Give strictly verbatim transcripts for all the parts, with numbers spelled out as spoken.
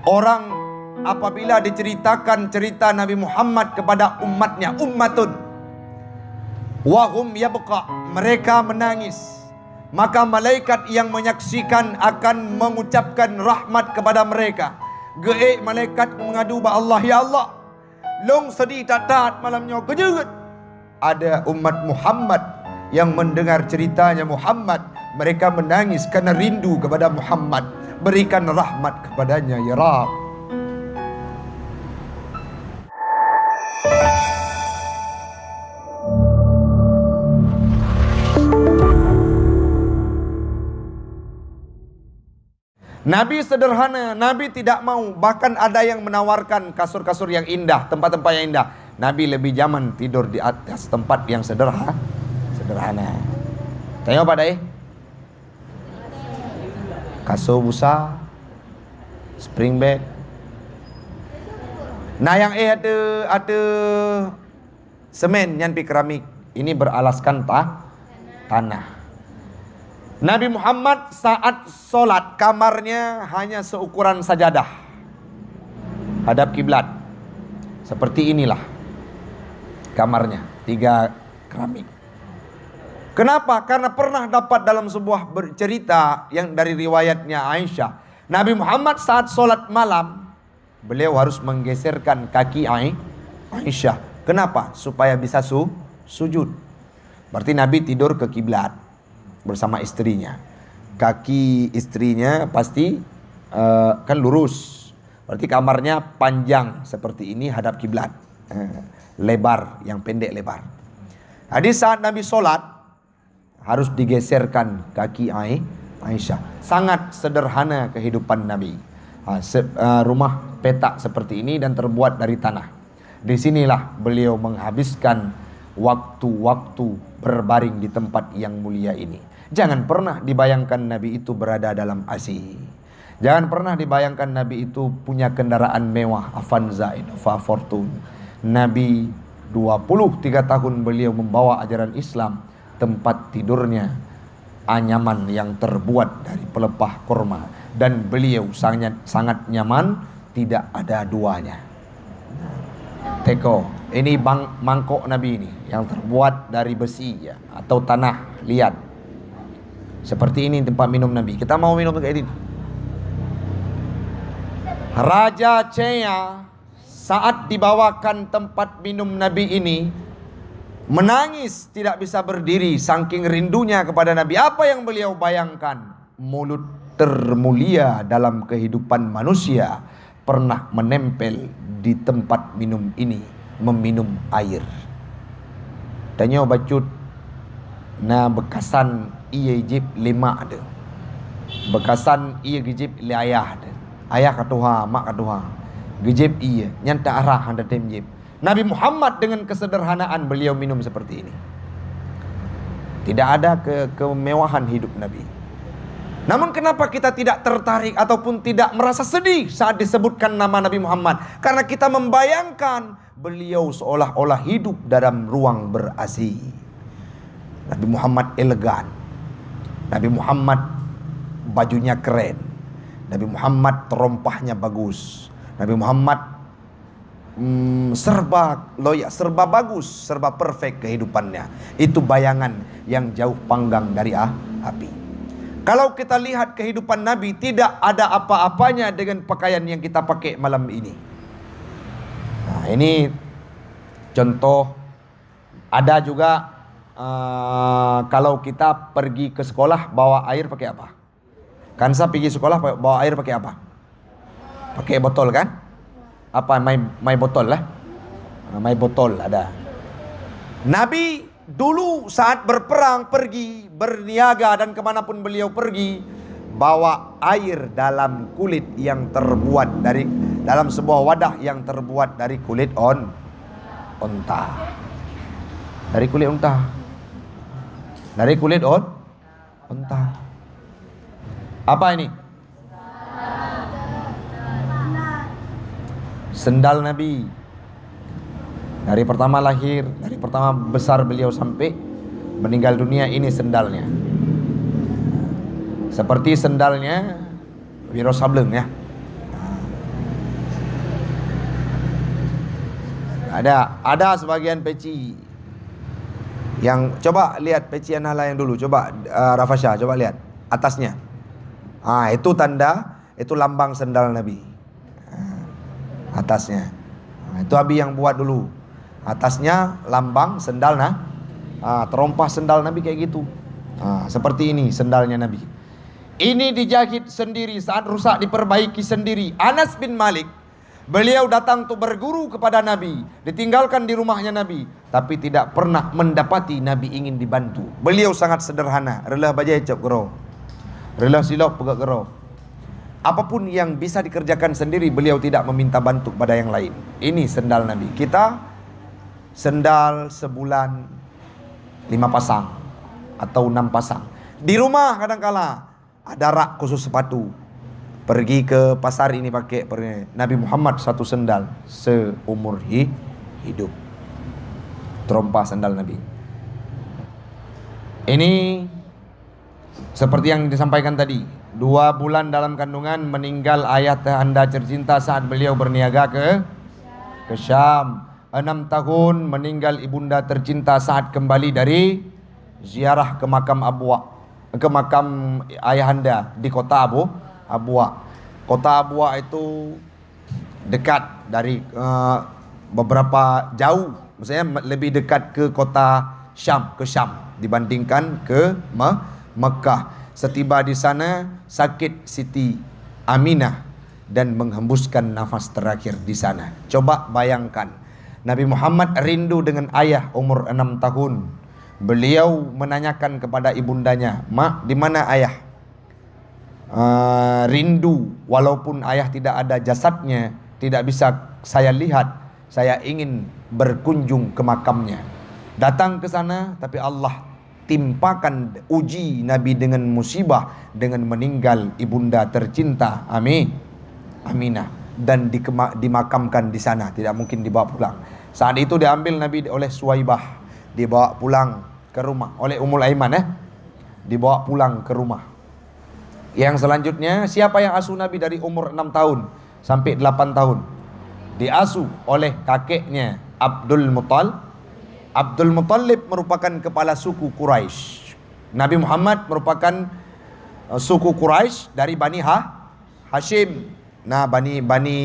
Orang apabila diceritakan cerita Nabi Muhammad kepada umatnya, ummatun, wahum yabqa, mereka menangis, maka malaikat yang menyaksikan akan mengucapkan rahmat kepada mereka. Geuék malaikat mengadu bak Allah, "Ya Allah, lôn seudeh that-that malam nyoe, keu jeuet." Ada umat Muhammad yang mendengar ceritanya Muhammad, mereka menangis karena rindu kepada Muhammad. Berikan rahmat kepadanya, ya Rabb. Nabi sederhana, Nabi tidak mau, bahkan ada yang menawarkan kasur-kasur yang indah, tempat-tempat yang indah. Nabi lebih nyaman tidur di atas tempat yang sederha-, sederhana. Tanyoe padahai? Kasur busa, spring bed. Nah, nyang éh ateueh, ateueh semen nyan pi keramik. Ini beralaskan ta-, tanah. Nabi Muhammad saat sholat, kamarnya hanya seukuran sajadah hadap kiblat. Seperti inilah kamarnya, tiga keramik. Kenapa? Karena pernah dapat dalam sebuah ber-, cerita yang dari riwayatnya Aisyah, Nabi Muhammad saat sholat malam, beliau harus menggeserkan kaki Ai-, Aisyah. Kenapa? Supaya bisa su-, sujud. Berarti Nabi tidur ke kiblat bersama istrinya. Kaki istrinya pasti, eh, kan lurus. Berarti kamarnya panjang seperti ini hadap kiblat. Eh, lebar, yang pendek lebar. Jadi saat Nabi sholat, harus digeserkan kaki Ai-, Aisyah. Sangat sederhana kehidupan Nabi. Ha, se-, eh, rumah petak seperti ini dan terbuat dari tanah. Di sinilah beliau menghabiskan waktu-waktu berbaring di tempat yang mulia ini. Jangan pernah dibayangkan Nabi itu berada dalam A C. Jangan pernah dibayangkan Nabi itu punya kendaraan mewah, Avanza, Innova, Fortuner. Nabi dua puluh tiga tahun beliau membawa ajaran Islam, tempat tidurnya anyaman yang terbuat dari pelepah kurma, dan beliau sangat, sangat nyaman, tidak ada duanya. Teko, ini bang-, mangkok Nabi ini yang terbuat dari besi, ya, atau tanah liat. Seperti ini tempat minum Nabi. Kita mau minum kayak ini. Raja Chea saat dibawakan tempat minum Nabi ini, menangis tidak bisa berdiri saking rindunya kepada Nabi. Apa yang beliau bayangkan? Mulut termulia dalam kehidupan manusia pernah menempel di tempat minum ini, meminum air. Tanyoe bacut na beukasan ié jieb lé mak teuh. Beukasan ié geujieb lé ayah teuh. Ayah ka tuha, mak ka tuha. Geujieb ié, nyan ta arah hana tem jieb. Nabi Muhammad dengan kesederhanaan beliau minum seperti ini. Tidak ada ke-, kemewahan hidup Nabi. Namun kenapa kita tidak tertarik ataupun tidak merasa sedih saat disebutkan nama Nabi Muhammad? Karena kita membayangkan beliau seolah-olah hidup dalam ruang ber-A C. Nabi Muhammad elegan. Nabi Muhammad bajunya keren. Nabi Muhammad terompahnya bagus. Nabi Muhammad, mm, serba loyak, serba bagus, serba perfect kehidupannya. Itu bayangan yang jauh panggang dari a-, api. Kalau kita lihat kehidupan Nabi, tidak ada apa-apanya dengan pakaian yang kita pakai malam ini. Nah, ini contoh. Ada juga, eh, kalau kita pergi ke sekolah, bawa air pakai apa? Kan sa pergi sekolah pa-, bawa air pakai apa? Pakai botol kan? Apa, mai, mai botol lah? Ah, mai botol ada. Nabi dulu saat berperang, pergi berniaga dan kemanapun beliau pergi, bawa air dalam kulit yang terbuat dari, dalam sebuah wadah yang terbuat dari kulit on-, onta. Dari kulit onta. Dari kulit on-, onta. Apa ini? Sendal Nabi. Dari pertama lahir, dari pertama besar beliau sampai meninggal dunia, ini sendalnya. Seperti sendalnya Wiro Sableng, ya. Ada, ada sebagian peci yang, coba lihat peci Anhala yang dulu, coba, eh, Rafasha, coba lihat atasnya. Ah, itu tanda, itu lambang sendal Nabi. Ah, atasnya. Ah, itu Abi yang buat dulu. Atasnya lambang sendal nah. Ah, terompah sendal Nabi kayak gitu. Ah, seperti ini sendalnya Nabi. Ini dijahit sendiri, saat rusak diperbaiki sendiri. Anas bin Malik, beliau datang untuk berguru kepada Nabi, ditinggalkan di rumahnya Nabi, tapi tidak pernah mendapati Nabi ingin dibantu. Beliau sangat sederhana, reuloh bajée cok keudroe, reuloh silop peugét keudroe. Apapun yang bisa dikerjakan sendiri, beliau tidak meminta bantu pada yang lain. Ini sendal Nabi. Kita sendal sebulan lima pasang atau enam pasang. Di rumah kadangkala ada rak khusus sepatu. Pergi ke pasar ini pakai, per-, Nabi Muhammad satu sendal seumur hi-, hidup. Terompah sendal Nabi. Ini seperti yang disampaikan tadi, dua bulan dalam kandungan meninggal ayah anda tercinta saat beliau berniaga ke, ke Syam. Enam tahun meninggal ibunda tercinta saat kembali dari ziarah ke makam Abuak, ke makam ayahanda di kota Abu, Abuak. Kota Abuak itu dekat dari, eh, beberapa jauh, maksudnya me-, lebih dekat ke kota Syam, ke Syam dibandingkan ke Me-, Mekah. Setiba di sana, sakit Siti Aminah dan menghembuskan nafas terakhir di sana. Coba bayangkan, Nabi Muhammad rindu dengan ayah umur enam tahun. Beliau menanyakan kepada ibundanya, "Mak, di mana ayah?" Ah, rindu, walaupun ayah tidak ada jasadnya, tidak bisa saya lihat, saya ingin berkunjung ke makamnya. Datang ke sana, tapi Allah timpakan uji Nabi dengan musibah, dengan meninggal ibunda tercinta, Ami-, Aminah, dan dikema-, dimakamkan di sana, tidak mungkin dibawa pulang. Saat itu diambil Nabi oleh Suwaibah, dibawa pulang ke rumah, oleh Ummul Aiman, eh, dibawa pulang ke rumah. Yang selanjutnya, siapa yang asuh Nabi dari umur enam tahun sampai delapan tahun? Diasuh oleh kakeknya Abdul Muttal-, Abdul Muttalib merupakan kepala suku Quraisy. Nabi Muhammad merupakan, eh, suku Quraisy dari Bani Ha-, Hashim. Nah, Bani, Bani,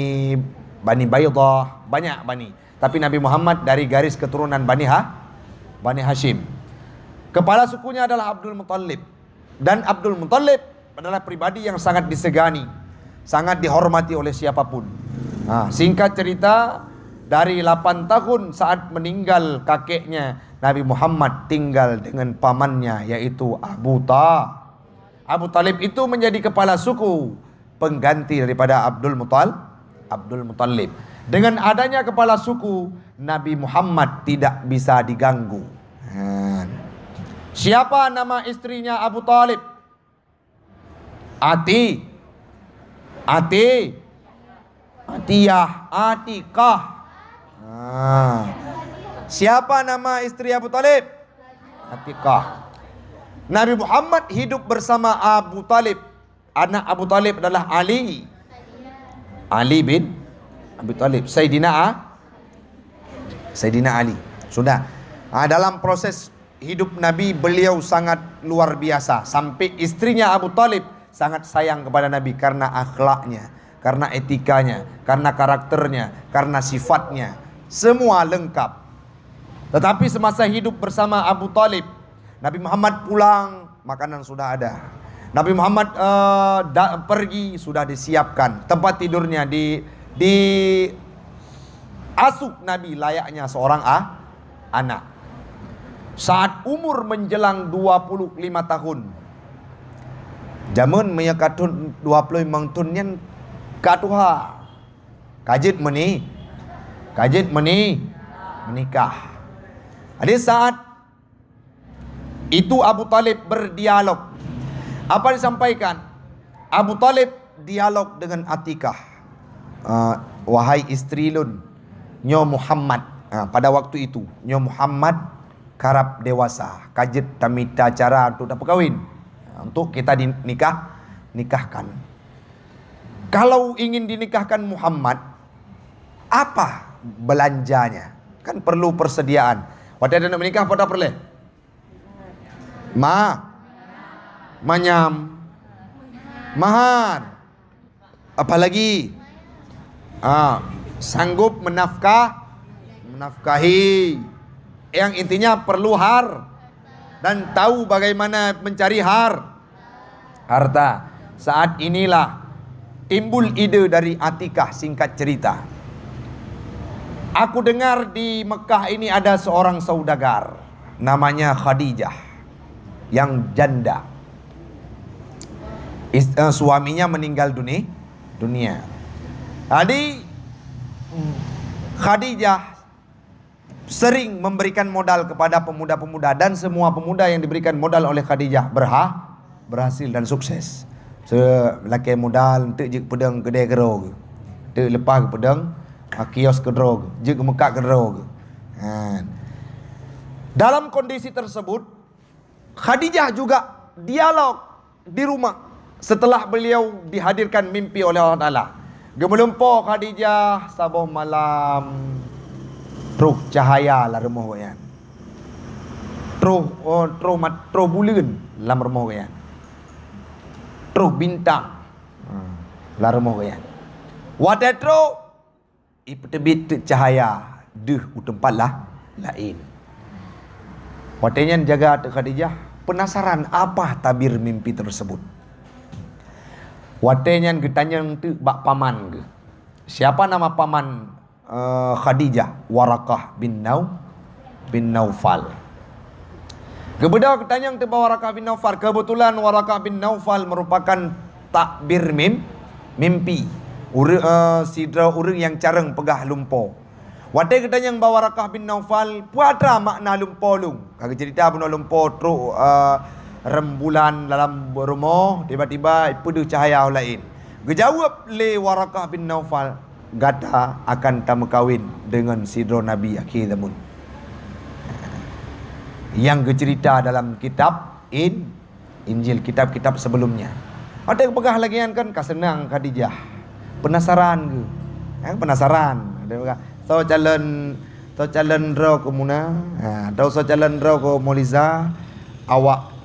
Bani Baidah, banyak Bani. Tapi Nabi Muhammad dari garis keturunan Bani Ha-, Bani Hashim. Kepala sukunya adalah Abdul Muttalib. Dan Abdul Muttalib adalah pribadi yang sangat disegani, sangat dihormati oleh siapapun. Nah, singkat cerita, dari lapan tahun saat meninggal kakeknya, Nabi Muhammad tinggal dengan pamannya, yaitu Abu Ta-, Abu Talib itu menjadi kepala suku pengganti daripada Abdul Mutal-, Abdul Muttalib. Dengan adanya kepala suku, Nabi Muhammad tidak bisa diganggu. Ha. Siapa nama istrinya Abu Talib? Ati. Ati. Atiyah. Atikah. Ha. Siapa nama istri Abu Talib? Atikah. Nabi Muhammad hidup bersama Abu Talib. Anak Abu Talib adalah Ali. Ali bin Abi Talib. Saidina A-, Saidina Ali. Sudah. Ha, dalam proses hidup Nabi, beliau sangat luar biasa. Sampai istrinya Abu Talib sangat sayang kepada Nabi karena akhlaknya, karena etikanya, karena karakternya, karena sifatnya. Semua lengkap. Tetapi semasa hidup bersama Abu Talib, Nabi Muhammad pulang, makanan sudah ada. Nabi Muhammad, eh, da-, pergi, sudah disiapkan tempat tidurnya, di, di asuh Nabi layaknya seorang a-, anak. Saat umur menjelang dua puluh lima tahun, jameun meunyoe ka thon dua puluh limong thon nyan ka tuha, ka jeuet meuni-, ka jeuet meuni-, menikah. Jadi saat itu Abu Talib berdialog. Apa disampaikan? Abu Talib dialog dengan Atikah. Ah, "Wahai istri lôn, nyoe Muhammad." Ah, pada waktu itu, "Nyoe Muhammad karab dewasa, ka jeuet tamita cara untuk tapeukawin, untuk kita dinikah, nikahkan. Kalau ingin dinikahkan Muhammad, apa belanjanya?" Kan perlu persediaan. Watèe taneuk meunikah, peue tapeureulèe? Ma, manyam, mahar. Apalagi, ah, sanggup menafkah, menafkahi. Yang intinya perlu har-, dan tahu bagaimana mencari har-, harta. Saat inilah timbul ide dari Atikah, singkat cerita. Aku dengar di Mekah ini ada seorang saudagar, namanya Khadijah, yang janda. Is-, eh, suaminya meninggal duni-, dunia. Jadi, Khadijah sering memberikan modal kepada pemuda-pemuda, dan semua pemuda yang diberikan modal oleh Khadijah berha-, berhasil dan sukses. Se-, lakèe modal, eunteuk jeuet peudong keudè keudroe geuh. Eunteuk leupah geupeudong, ah, kios keudroe geuh, jeuet geumeukat keudroe geuh. Ha. Dalam kondisi tersebut, Khadijah juga dialog di rumah setelah beliau dihadirkan mimpi oleh Allah Taala. Geumeulumpo Khadijah saboh malam, troh cahaya lam rumoh gobnyan. Troh, oh, troh mat-, troh buleuen lam rumoh gobnyan. Troh bintang, ha, lam rumoh gobnyan. Watèe troh, ipeuteubiet teuk cahaya deuh u teumpat lah laén. Watèe nyan jaga teuk Khadijah, penasaran apa tabir mimpi tersebut. Watèe nyan geutanyong teuk bak paman geuh. Siapa nama paman, eh, Khadijah? Warakah bin Nau-, bin Naufal. Geubeudôh geutanyong teuk bak Warakah bin Naufal. Keubeutulan Warakah bin Naufal meurupakan takbir mim-, mimpi. Ureueng, eh, sidroe ureueng nyang carông peugah lumpo. Watèe geutanyong bak Warakah bin Naufal, "Peue atra makna lumpo lôn?" Ka geuceurita bunoe lumpo trok, eh, rembulan dalam rumoh, tiba-tiba peudeuh cahaya laén. Geujaweueb lé Warakah bin Naufal, "Gata akan tameukawen deungon sidroe nabi akhé zaman." Nyang geuceurita dalam kitab In-, Injil, kitab-kitab sebelumnya. Watèe geupeugah lagèe nyan kan ka seunang Khadijah. Penasaran geuh. Kan penasaran. Dia peugah, "Soe calon, soe calon droe keu Muna? Ha, atau soe calon droe keu Mauliza?" Awak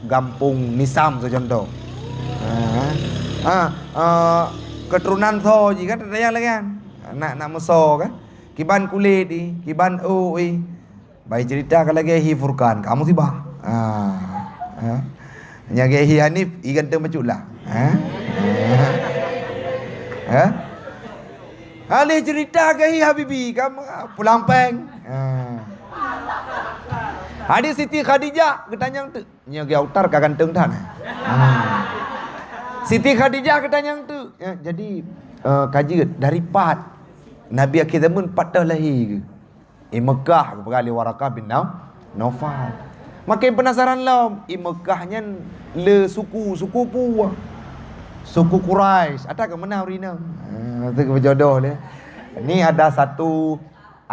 gampông Nisam seucontoh. Ha, ha, eh, keuturonan soe jih kan, ada nyang lagèe nyan. Nak, nak meusoe kan. Kiban kulét jih, kiban ôk jih. Bah iceurita ka lagèe hi Furqan, ka musibah. Ha, ha. Nyang lagèe hi Hanif, i ganteng bacut lah. Ha? Ha? Ha, lé ceurita ka hi Habibi, ka pulang péng. Ha. Jadi Siti Khadijah geutanyong teuk. Nyoe geuh utar ka ganteng that. Hmm. Siti Khadijah geutanyong teuk. Ya, jadi, eh, ka jeuet dari pat Nabi akhé zaman pat toh lahé geuh. I Meukah geupeugah lé Warakah bin Nau-, Naufal. Makin penasaran lom, i Meukah nyan le suku, suku peue? Suku Quraisy. Ata keuh meunan ureueng inong. Eh, tu keuh beujodoh lé. Ni ada satu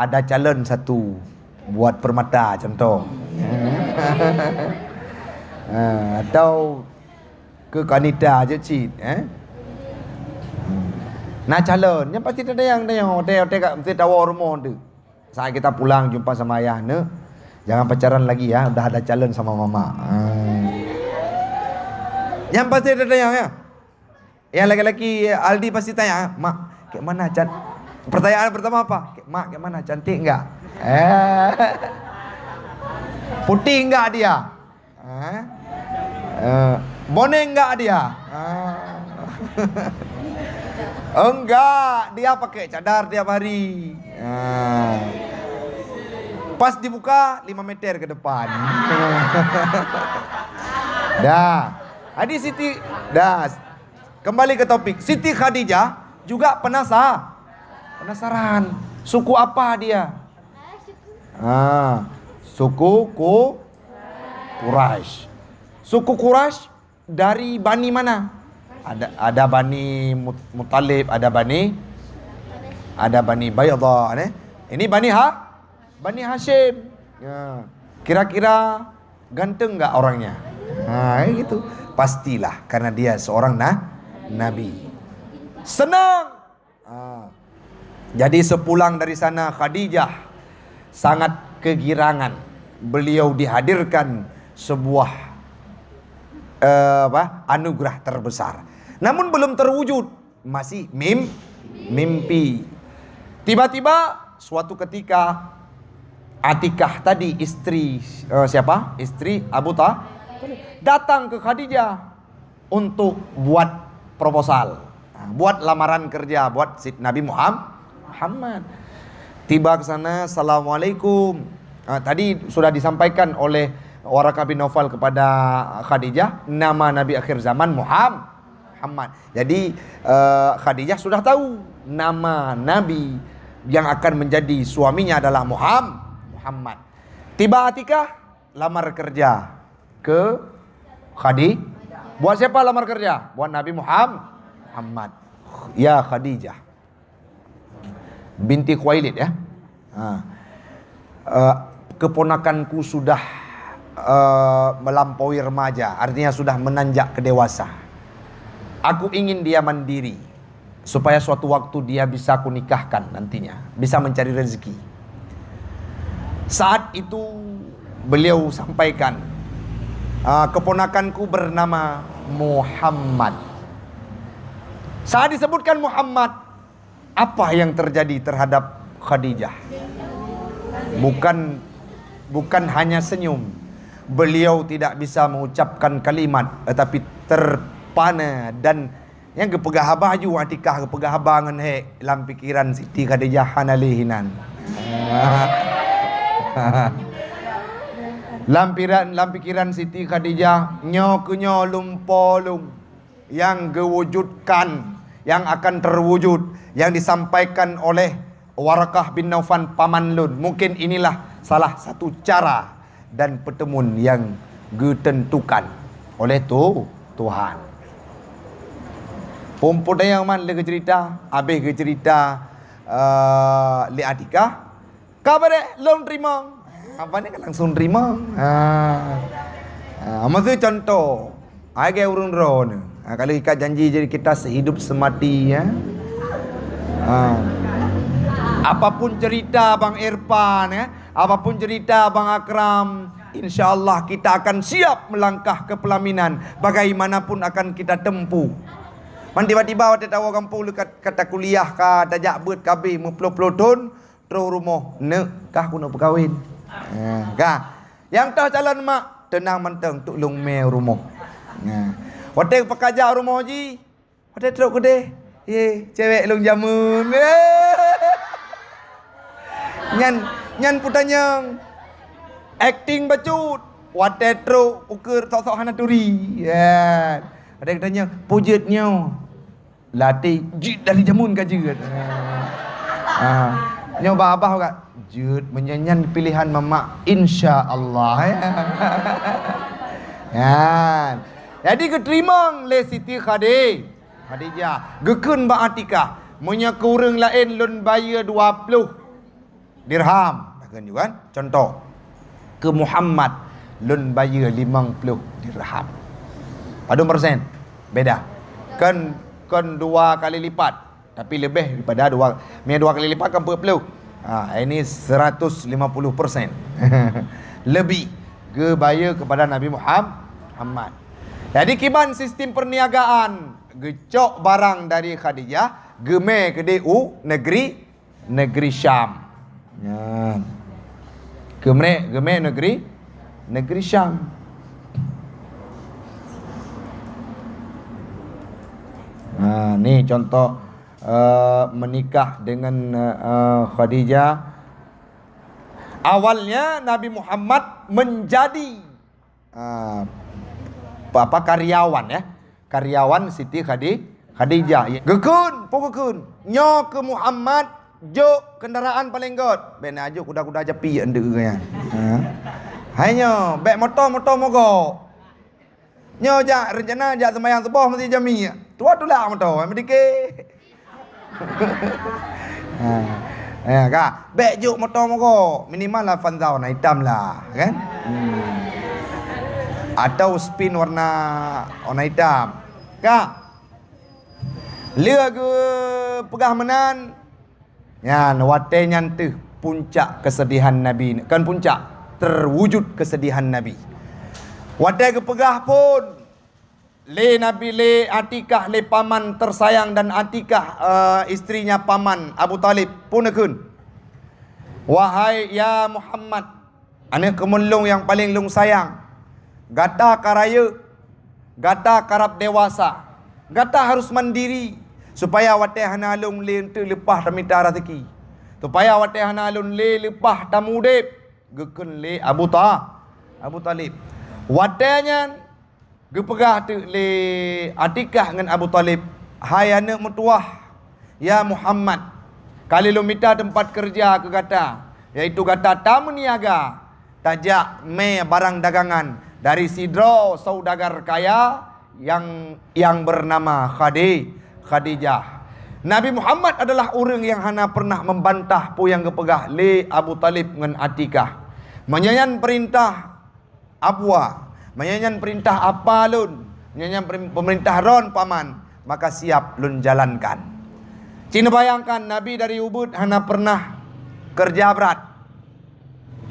Ada calon satu buat permata contoh. Ha, atau ke kanita je cit, eh? Na calon, nyan pasti tadayang-dayang, ote-ote kat mesti tawa rumoh tu. Saat kita pulang jumpa sama ayah, "Neuk, jangan pacaran lagi ya, udah ada calon sama mama." Ha. Nyan pasti tadayang ya. Yang laki-laki Aldi pasti tanya, "Mak, kayak mana can-," pertanyaan pertama apa? "Mak, kayak mana, cantik enggak? Eh. Putih enggak dia? Eh. Eh. Boning enggak dia?" Ah. "Enggak, dia pakai cadar tiap hari." Ah. Pas dibuka, lima meter ke depan. Dah. Jadi Siti, dah. Kembali ke topik, Siti Khadijah juga penasa-, penasaran. Suku apa dia? Ah, suku Ku-, Quraisy. Suku Quraisy dari Bani mana? Ada, ada Bani Mut-, Muttalib, ada Bani, ada Bani Baidha, eh. Ini Bani Ha-, Bani Hasyim. Ya. Kira-kira ganteng nggak orangnya? Ha, kayak gitu. Pastilah, karena dia seorang na-, nabi. Senang. Ha. Jadi sepulang dari sana, Khadijah sangat kegirangan beliau dihadirkan sebuah, eh, apa, anugerah terbesar. Namun belum terwujud, masih mim-, mimpi. Tiba-tiba suatu ketika Atikah tadi, istri, eh, siapa? Istri Abu Tha-, datang ke Khadijah untuk buat proposal, buat lamaran kerja buat Sid-, Nabi Muham-, Muhammad. Tiba ke sana, "Assalamualaikum." Ah, tadi sudah disampaikan oleh Waraqah bin Naufal kepada Khadijah, nama Nabi akhir zaman Muham-, Muhammad. Jadi, eh, Khadijah sudah tahu nama Nabi yang akan menjadi suaminya adalah Muham-, Muhammad. Tiba Atikah, lamar kerja ke Khadi-, buat siapa lamar kerja? Buat Nabi Muham-, Muhammad. "Ya Khadijah binti Khuwailid," ya. Ha. Eh, "keponakanku sudah, eh, melampaui remaja, artinya sudah menanjak ke dewasa. Aku ingin dia mandiri, supaya suatu waktu dia bisa kunikahkan nantinya, bisa mencari rezeki." Saat itu beliau sampaikan, "Ah, keponakanku bernama Muhammad." Saat disebutkan Muhammad, apa yang terjadi terhadap Khadijah? Bukan, bukan hanya senyum. Beliau tidak bisa mengucapkan kalimat, tetapi terpana dan nyang geupeugah haba ju Atikah, geupeugah haba ngon hék lam pikeran Siti Khadijah hana lé hinan. Lam piran-, lam pikeran Siti Khadijah, "Nyoe keuh nyoe lumpo lôn nyang geuwujudkan, nyang akan terwujud, nyang disampaikan oleh Waraqah bin Naufal paman lôn. Mungkin inilah salah satu cara dan pertemuan yang geuteuntukan oleh tu-, Tuhan." Phôn-phôn tanyong man lé geuceurita, habéh geuceurita, eh, lé Atikah, "Ka beureh, lôn teurimong." Apa ni kan langsung teurimong. Ha. Ha, maksud contoh, hai gaya ureuëng droeneuh. Ha, kalau ikat janji jadi kita sehidup semati, ya. Ha. Apapun cerita Bang Irfan, ya, apapun cerita Bang Akram, insya Allah kita akan siap melangkah ke pelaminan. Bagaimanapun akan kita tempuh. Man tiba-tiba watée tawoe gampông leukat kata kuliah ka tajak beuet kabeh meuploh-ploh thon, troh rumoh, "Neuk, kah keuneuk peukawen." Ha, kah. Nyang toh calon mak, "Teunang mantong, teuk lôn mé rumoh." Ha. Watée peukajak rumoh jih, watée trok keudeh, "Ye, cewek lôn jameun." Nyan, nyan peutanyong. Akting bacut. Watée trok ukeue sok-sok hana turi. Ya. Watée geutanyong, "Peue jeuet nyoe?" Latih jeuet dari jameun ka jeuet. Ah. Nyoe babah ka jeuet meunyan nyan pilihan mamak, insya Allah, ya. Nyan. Jadi geuteurimong lé Siti Khadi-, Khadijah. Geukheun bak Atikah, "Meunyoe keu ureuëng laén lôn bayeue dua ploh dirham." Takheun juga kan? Contoh, keu Muhammad lôn bayeue limong ploh dirham. Padum persen? Beda. Kon, kon dua kali lipat, tapi leubeh daripada dua. Meunyoe dua kali lipat kan empat puluh. Ha, ini seratus lima puluh persen. Lebih geubayeue kepada Nabi Muham-, Muhammad. Jadi kiban sistem perniagaan, geucok barang dari Khadijah, geumé keudeh u negeri negeri Syam. Nyan. Geumé, geumé negeri, negeri Syam. Nah, ni contoh, eh, menikah dengan, eh, Khadijah. Awalnya Nabi Muhammad menjadi, ah, apa, apa, karyawan, ya. Karyawan Siti Khadi-, Khadijah. Geukheun, peue geukheun? "Nyoe keu Muhammad, jok kendaraan paleng göt." Bék na jok kuda-kuda japi andeuek nyan. Ha? Hai nyoe, bék moto-moto mogok. Nyoe jak, rencana jak seumayang suboh meuseujid jamiek. Tuha tulak moto, hai meudike. Ha. Ya, ka. Bék jok moto mogok. Minimal Avanza warna hitam lah, kan? Hmm. Atau Spin warna, warna hitam. Ka. Lheueh geupeugah meunan, nyan watée nyan teuh puncak kesedihan Nabi, kan puncak, terwujud kesedihan Nabi. Watée geupeugah phon lé Nabi, lé Atikah, lé paman tersayang dan Atikah, eh, istrinya paman Abu Talib, phon neukheun, "Wahai ya Muhammad, aneuëk keumeulông nyang paleng lông sayang, gata ka rayeuk, gata karab dewasa, gata harus mandiri, supaya watée hana lông lé eunteuk leupah tamita raseuki, supaya watée hana lông lé leupah tamudeb," geukheun lé Abu Ta-, Abu Talib. Watée nyan geupeugah teuk lé Atikah ngon Abu Talib, "Hai aneuëk meutuwah, ya Muhammad, ka lheueh lôn mita teumpat keureuja keu gata, yaitu gata tameuniaga, tajak mé barang dagangan dari sidroe saudagar kaya nyang, nyang beunama Khadi-, Khadijah." Nabi Muhammad adalah ureuëng nyang hana pernah membantah peue nyang geupeugah lé Abu Talib ngon Atikah. Meunyoe nyan peurintah Abua, meunyoe nyan peurintah apa lôn, meunyoe nyan perin-, peumeurintah droen paman, maka siap lôn jalankan. Ci neubayangkan, Nabi dari ubeuet hana pernah keureuja brat.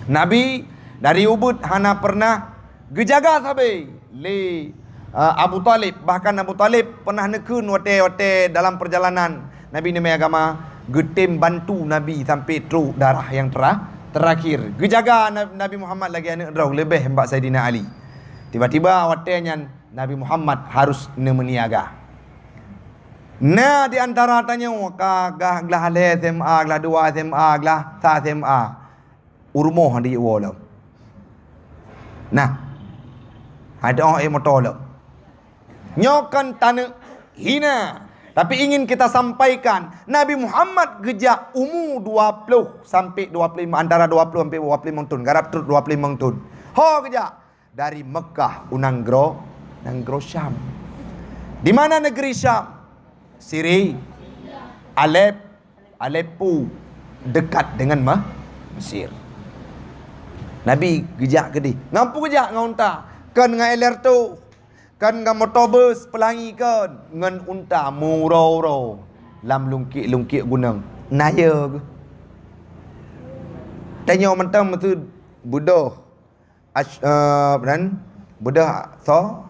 Nabi dari ubeuet hana pernah geujaga sabe lé, eh, Abu Talib. Bahkan Abu Talib pernah neukheun watée-watée dalam peurjalanan Nabi neumé agama, geutem bantu Nabi sampai trok darah nyang tera-, terakhir. Geujaga Na-, Nabi Muhammad lagée aneuëk droe leubeh bak Saidina Ali. Tiba-tiba watée nyan Nabi Muhammad harus neumeuniaga. Na di antara tanyoe ka glah lhée S M A, glah dua S M A, glah sa S M A. U rumoh han jijak woe lom. Nah, han jiteu'oh ék moto lom. Nyoe kon taneuk hina. Tapi ingin kita sampaikan, Nabi Muhammad geujak umu dua ploh sampai dua ploh lima, antara dua ploh sampai dua ploh lima thon, garab trok dua ploh lima thon. Ho geujak dari Mekah u nanggroe, nanggroe Syam. Di mana negeri Syam? Siri, Alep, Aleppo, dekat dengan Me-, Mesir. Nabi geujak keudeh. Ngon peue geujak? Ngon unta. Kon ngon L R T, kon ngon moto bus, peulangi kon. Ngon unta meuuroe-uroe lam lungkiek-lungkiek gunong. Naya geuh. Tanyoe mantong meuteue beudôh. Ash-, eh, apa nan? Beudôh so,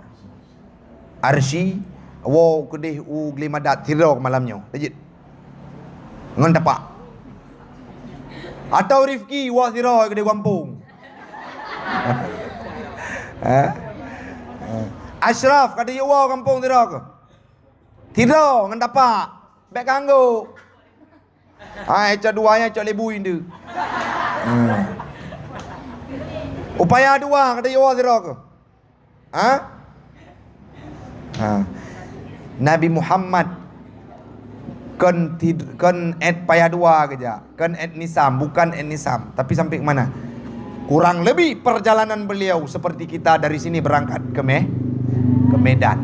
Arsy, woe keudeh u Geulimadat sidroe malam nyoe. Tajeuet. Ngon tapak. Atau Rifki woe sidroe keudeh gampông. Eh? Eh. Ashraf ka tajeuet woe gampông sidroe keuh? Sidroe ngon tapak. Bék kanggok. Hai, cok dua nyan, cok lebu indeuek. Hmm. Upaya dua ka tajak woe sidroe keuh. Ha? Ha. Nabi Muhammad kon tid-, kon èt paya dua geujak, kon èt Nisam, bukan èt Nisam, tapi sampai ke mana? Kurang lebih perjalanan beliau seperti kita dari sini berangkat ke Me-, ke Medan.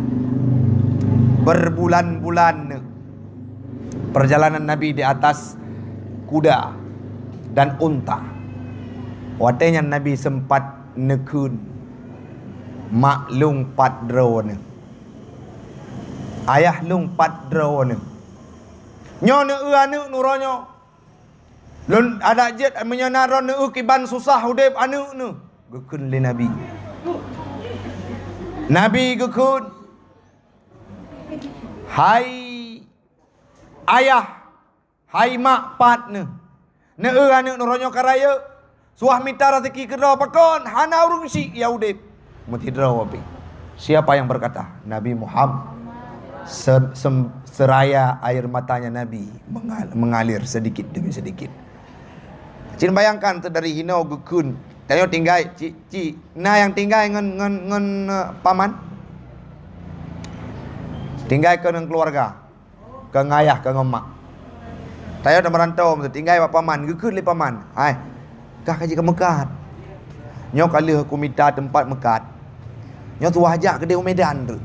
Berbulan-bulan perjalanan Nabi di atas kuda dan unta. Watèe nyan Nabi sempat neukheun, "Mak lôn pat droeneuh? Ayah lôn pat droeneuh? Nyoe neueu aneuk neuroe nyoe. Lôn adak jeuet meunyoe na droeneuh kiban susah udép aneuk neuh," geukheun lé Nabi. Nabi geukheun, "Hai ayah, hai mak pat neuh, neueu aneuk neuroe nyoe ka rayeuk, suah mita raseuki keudroe pakon hana ureueng syiek nyang udép." Meusidroe pih. Siapa yang berkata? Nabi Muhammad. Se-, sem-, seraya air matanya Nabi mengal-, mengalir sedikit demi sedikit. Cit bayangkan, dari hinoe geukheun. Tanyoe tinggai, cik, cik. Na nyang tinggai ngon, ngon, ngon, eh, paman? Tinggai keu ngon keluarga. Keu ngon ayah, keu ngon mak. Tanyoe tameurantau, tinggai bak paman, geukheun lé paman, "Hai, kah ka jeuet keu meukat. Nyoe ka lheueh kumita teumpat meukat. Nyoe tuwah jak keudeh u Medan teuk.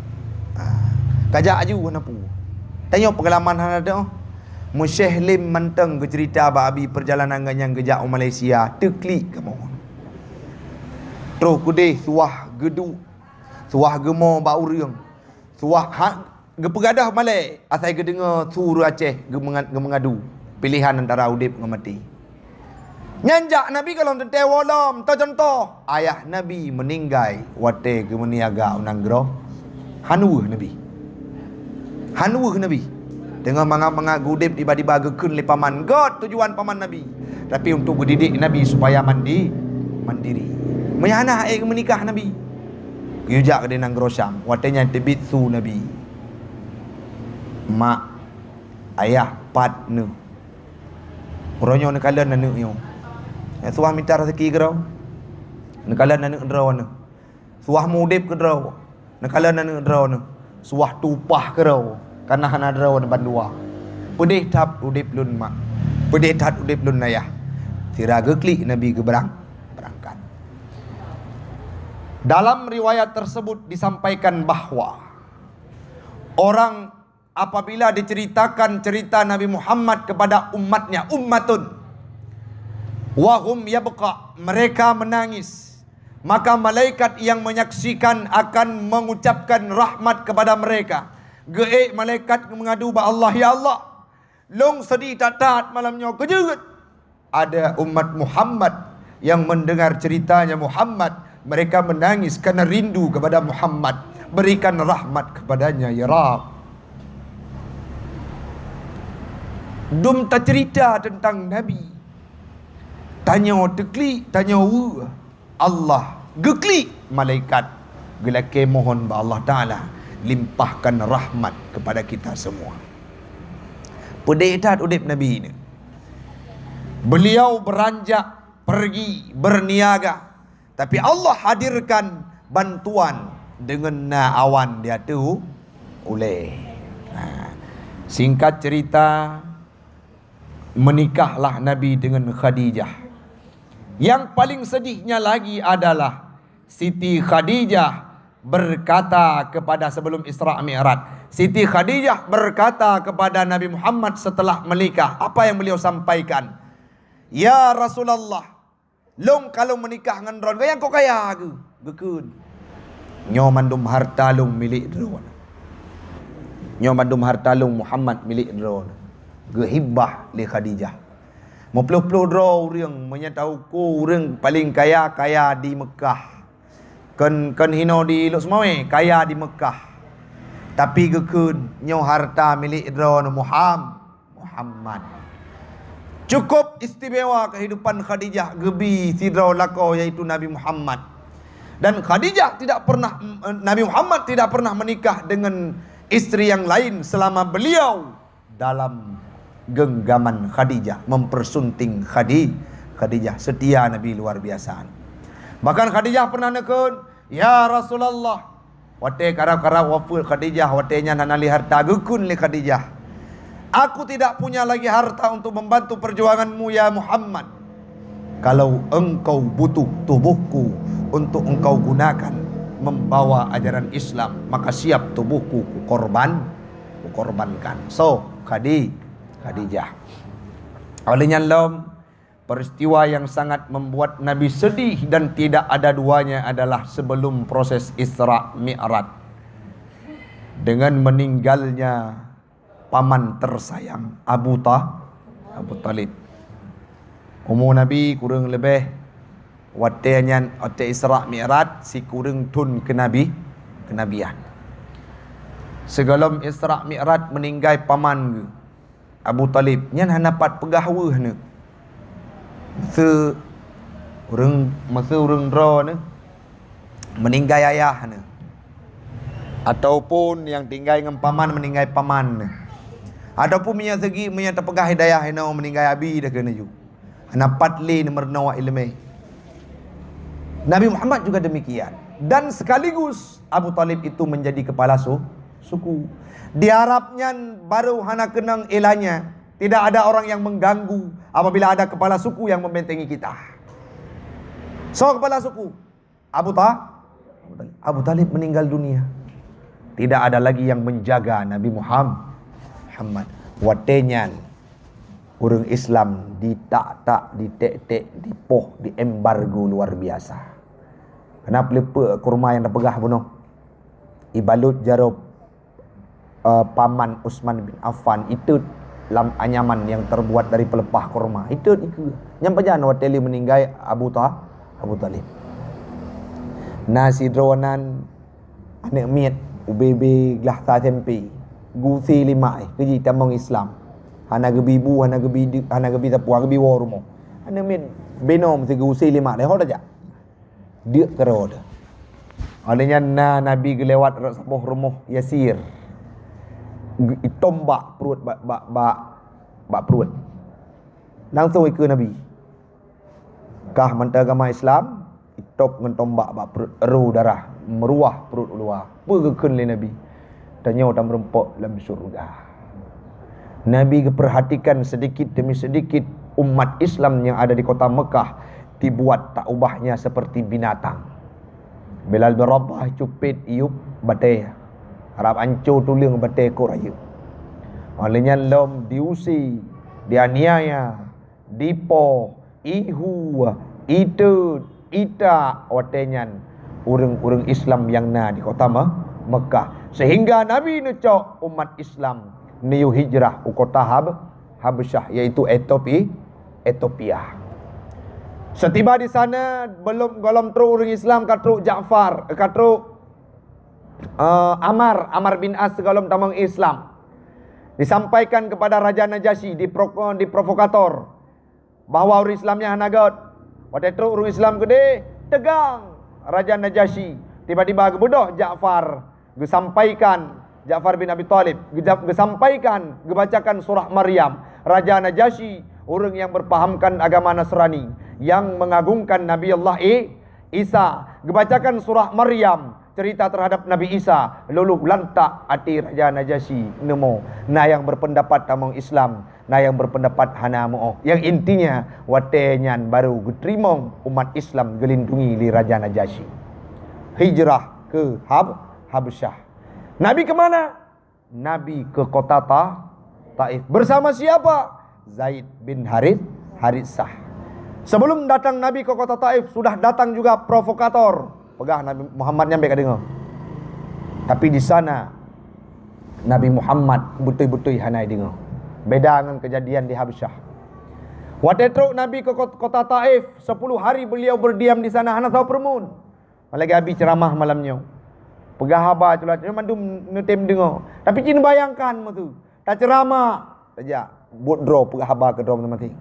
Ah, kajak aju hana peue." Tanyoe peungalaman hana teuh. Meusyeh lem mantong geuceurita bak Abi peurjalanan geuh nyang geujak u Malaysia, teuklik kamoe. Troh keudeh tuwah geuduek, tuwah geumo bak ureueng, tuwah ha-, geupeugadôh malèe asai geudeungoe su ureueng Aceh geumeunga-, geumeungadu piléhan antara udép ngon maté. Nyan jak Nabi gohlom teuntèe woe lom. Teucontoh, ayah Nabi meuninggai watèe geumeuniaga u nanggroe. Han weueh Nabi. Han weueh Nabi. Teungoh mangat-mangat geuudép tiba-tiba geukheun lé paman. Göt tujuan paman Nabi. Tapi untuk geudidik Nabi supaya mandi-, mandiri. Meunyo hana hak ék geumeunikah Nabi. Geuyue jak keudéh nanggroe Syam. Watèe nyan teubiet su Nabi. Mak, ayah, pat neuh. Uroe nyoe neukalon aneuk nyoe. Nyang suah mita raseuki keudroe. Neukalon aneuk droeneuh. Suah meuudép keudroe. Neukalon aneuk droeneuh. Suah tueng upah keudroe. Kareuna hana droeneuh bandua. Peudeh that udép lôn mak. Peudeh that udép lôn ayah. Sira geuklik Nabi geubeurang-, beurangkat. Dalam riwayat tersebut disampaikan bahwa orang apabila diceritakan cerita Nabi Muhammad kepada umatnya, ummatun, wahum yabka, mereka menangis, maka malaikat yang menyaksikan akan mengucapkan rahmat kepada mereka. Geuék malaikat meungadu bak Allah, "Ya Allah, lôn seudeh that-that malam nyoe, keu jeuet." Ada umat Muhammad yang mendengar ceritanya Muhammad, mereka menangis karena rindu kepada Muhammad. Berikan rahmat kepadanya, ya Rabb. Dum tacerita tentang Nabi, tanyoe teuklik, tanyoe weueh, Allah geuklik malaikat, geulakèe mohon bak Allah Taala limpahkan rahmat kepada kita semua. Peudeh that udép Nabi nyoe. Beliau beranjak pergi berniaga, tapi Allah hadirkan bantuan deungon na awan di ateueh ulèe. Ha. Singkat cerita, menikahlah Nabi dengan Khadijah. Yang paling sedihnya lagi adalah Siti Khadijah berkata kepada, sebelum Isra Mi'raj, Siti Khadijah berkata kepada Nabi Muhammad setelah menikah, apa yang beliau sampaikan? "Ya Rasulullah, lôn ka lôn meunikah ngon droeneuh, nyang kok kaya keuh?" Geukheun, "Nyoe mandum harta lôn milék droeneuh. Nyoe mandum harta lôn Muhammad milék droeneuh." Geuhibah lé Khadijah. Meuploh-ploh droe ureuëng, meunyoe tauku ureuëng paleng kaya, kaya di Meukah. Kon, kon hinoe di Lhokseumawe, kaya di Meukah. Tapi geukheun, "Nyoe harta milék droeneuh Muham-, Muhammad." Cukup istimewa kehidupan Khadijah geubi sidroe lakoe, yaitu Nabi Muhammad. Dan Khadijah tidak pernah, Nabi Muhammad tidak pernah menikah dengan istri yang lain selama beliau dalam genggaman Khadijah, mempersunting Khadi-, Khadijah. Setia Nabi luar biasa. Bahkan Khadijah pernah neukheun, "Ya Rasulullah," watée karab-karab wafeuet Khadijah, watée nyan hana lé harta, geukheun lé Khadijah, "Aku tidak punya lagi harta untuk membantu perjuanganmu, ya Muhammad. Kalau engkau butuh tubuhku untuk engkau gunakan membawa ajaran Islam, maka siap tubuhku kukorban, kukorbankan." So, Khadi-, Khadijah. Oleh nyan lom, peristiwa yang sangat membuat Nabi sedih dan tidak ada duanya adalah sebelum proses Isra Mi'raj. Dengan meninggalnya paman tersayang Abu Ta-, Abu Talib. Umu Nabi kureueng leubeh watée nyan, watée Isra Mi'raj, sikureueng thon keunabi-, keunabian. Sigohlom Isra Mi'raj meuninggai paman geuh, Abu Talib, nyan hana pat peugah weueh neuh. Meuseu ureuëng, meuseu ureuëng droe neuh meuninggai ayah neuh, ataupun nyang tinggai ngon paman meuninggai paman neuh, ataupun meunyoe seugi, meunyoe teupeugah hidayah inoe meuninggai abi dah keuneuk ju. Hana pat lé neumeurunoe iéleumé. Nabi Muhammad juga demikian. Dan sekaligus Abu Talib itu menjadi kepala su-, suku. Di Arab nyan baru hana keunong ilanya. Tidak ada orang yang mengganggu apabila ada kepala suku yang membentengi kita. So, kepala suku, Abu Ta-, Abu Talib meninggal dunia. Tidak ada lagi yang menjaga Nabi Muham-, Muhammad. Watée nyan, ureuëng Islam ditak-tak, ditek-tek, dipoh, diembargo luar biasa. Keureuna peuleupeuk kurma nyang tapeugah bunoe, ibalut jaroe, eh, paman Utsman bin Affan, itot lam anyaman nyang teubuat dari peuleupah kurma. Itot ikeue. Nyang pajan watée lheueh meuninggai Abu Ta-, Abu Thalib. Na sidroe nan aneuëk miet ubé-bé glah sa S M P, geuuse lé mak, eh, keuji tamong Islam. Hana geubi bu, hana geubi de-, hana geubi sapeue, geubi woe rumoh. Aneuëk miet beunong meusi geuuse lé mak, lé ho tajak. Deuk keudroe teuh. Óh lheueh nyan na Nabi geulewat rot saboh rumoh Yasir. Geu-, itom bak pruet, bak, bak, bak, bak pruet. Langsong ikeue Nabi. Kah mantong agama Islam, itop ngon tombak bak pruet, ro darah, meuruah pruet uluwa. Peue geukheun lé Nabi? Tanyoe tameurumpok lam syeuruga. Nabi geupeurhatikan sedikit demi sedikit umat Islam nyang ada di kota Mekah dibuat tak ubahnya seperti binatang. Bilal bin Rabah cupet iyup batée, harab anco tuleueng batée kok rayeuk. Óh lheueh nyan lom diuse, dianiaya, dipoh, ihu, itot, itak watée nyan ureuëng-ureuëng Islam nyang na di kota Me-, Mekah. Sehingga Nabi neucok umat Islam neuyue hijrah u kota Hab-, Habsyah, yaitu Etopi-, Ethiopia. Setiba di sana, belum golom trok ureuëng Islam, ka trok Ja'far, ka trok, eh, Amar, Amar bin As golom tamong Islam. Disampaikan kepada Raja Najasyi, dipro-, diprovokator. Bahwa ureuëng Islam nyan hana göt. Watée trok ureuëng Islam keudeh, teugang Raja Najasyi. Tiba-tiba geubeudôh Ja'far, geusampaikan Ja'far bin Abi Thalib, geuja-, geusampaikan, geubacakan surah Maryam. Raja Najasyi, ureuëng yang berpahamkan agama Nasrani, yang mengagungkan Nabi Allah I-, Isa, geubacakan surah Maryam, cerita terhadap Nabi Isa, luluh lantak até Raja Najasyi. Neumo, na yang berpendapat tamong Islam, na yang berpendapat hana meuoh. Yang intinya, watée nyan baru geuteurimong umat Islam geulindungi lé Raja Najasyi. Hijrah ke Hab-, Habsyah. Nabi ke mana? Nabi ke kota Ta-, Taif. Bersama siapa? Zaid bin Harith, Haritsah. Sebelum datang Nabi ke kota Taif, sudah datang juga provokator. Peugah Nabi Muhammad nyan bék ka deungoe. Tapi di sana, Nabi Muhammad beutôi-beutôi hana deungoe. Beda ngon kejadian di Habsyah. Watée trok Nabi ke kot-, kota Taif, sepuluh hari beliau berdiam di sana, hana saboh peureumeun. Lagée Abi ceramah malam nyoe. Peugah haba culat nyoe mandum neutem deungoe. Tapi cit neubayangkan meutu. Taceramah, tajak buet droe peugah haba keu droe maséng-maséng.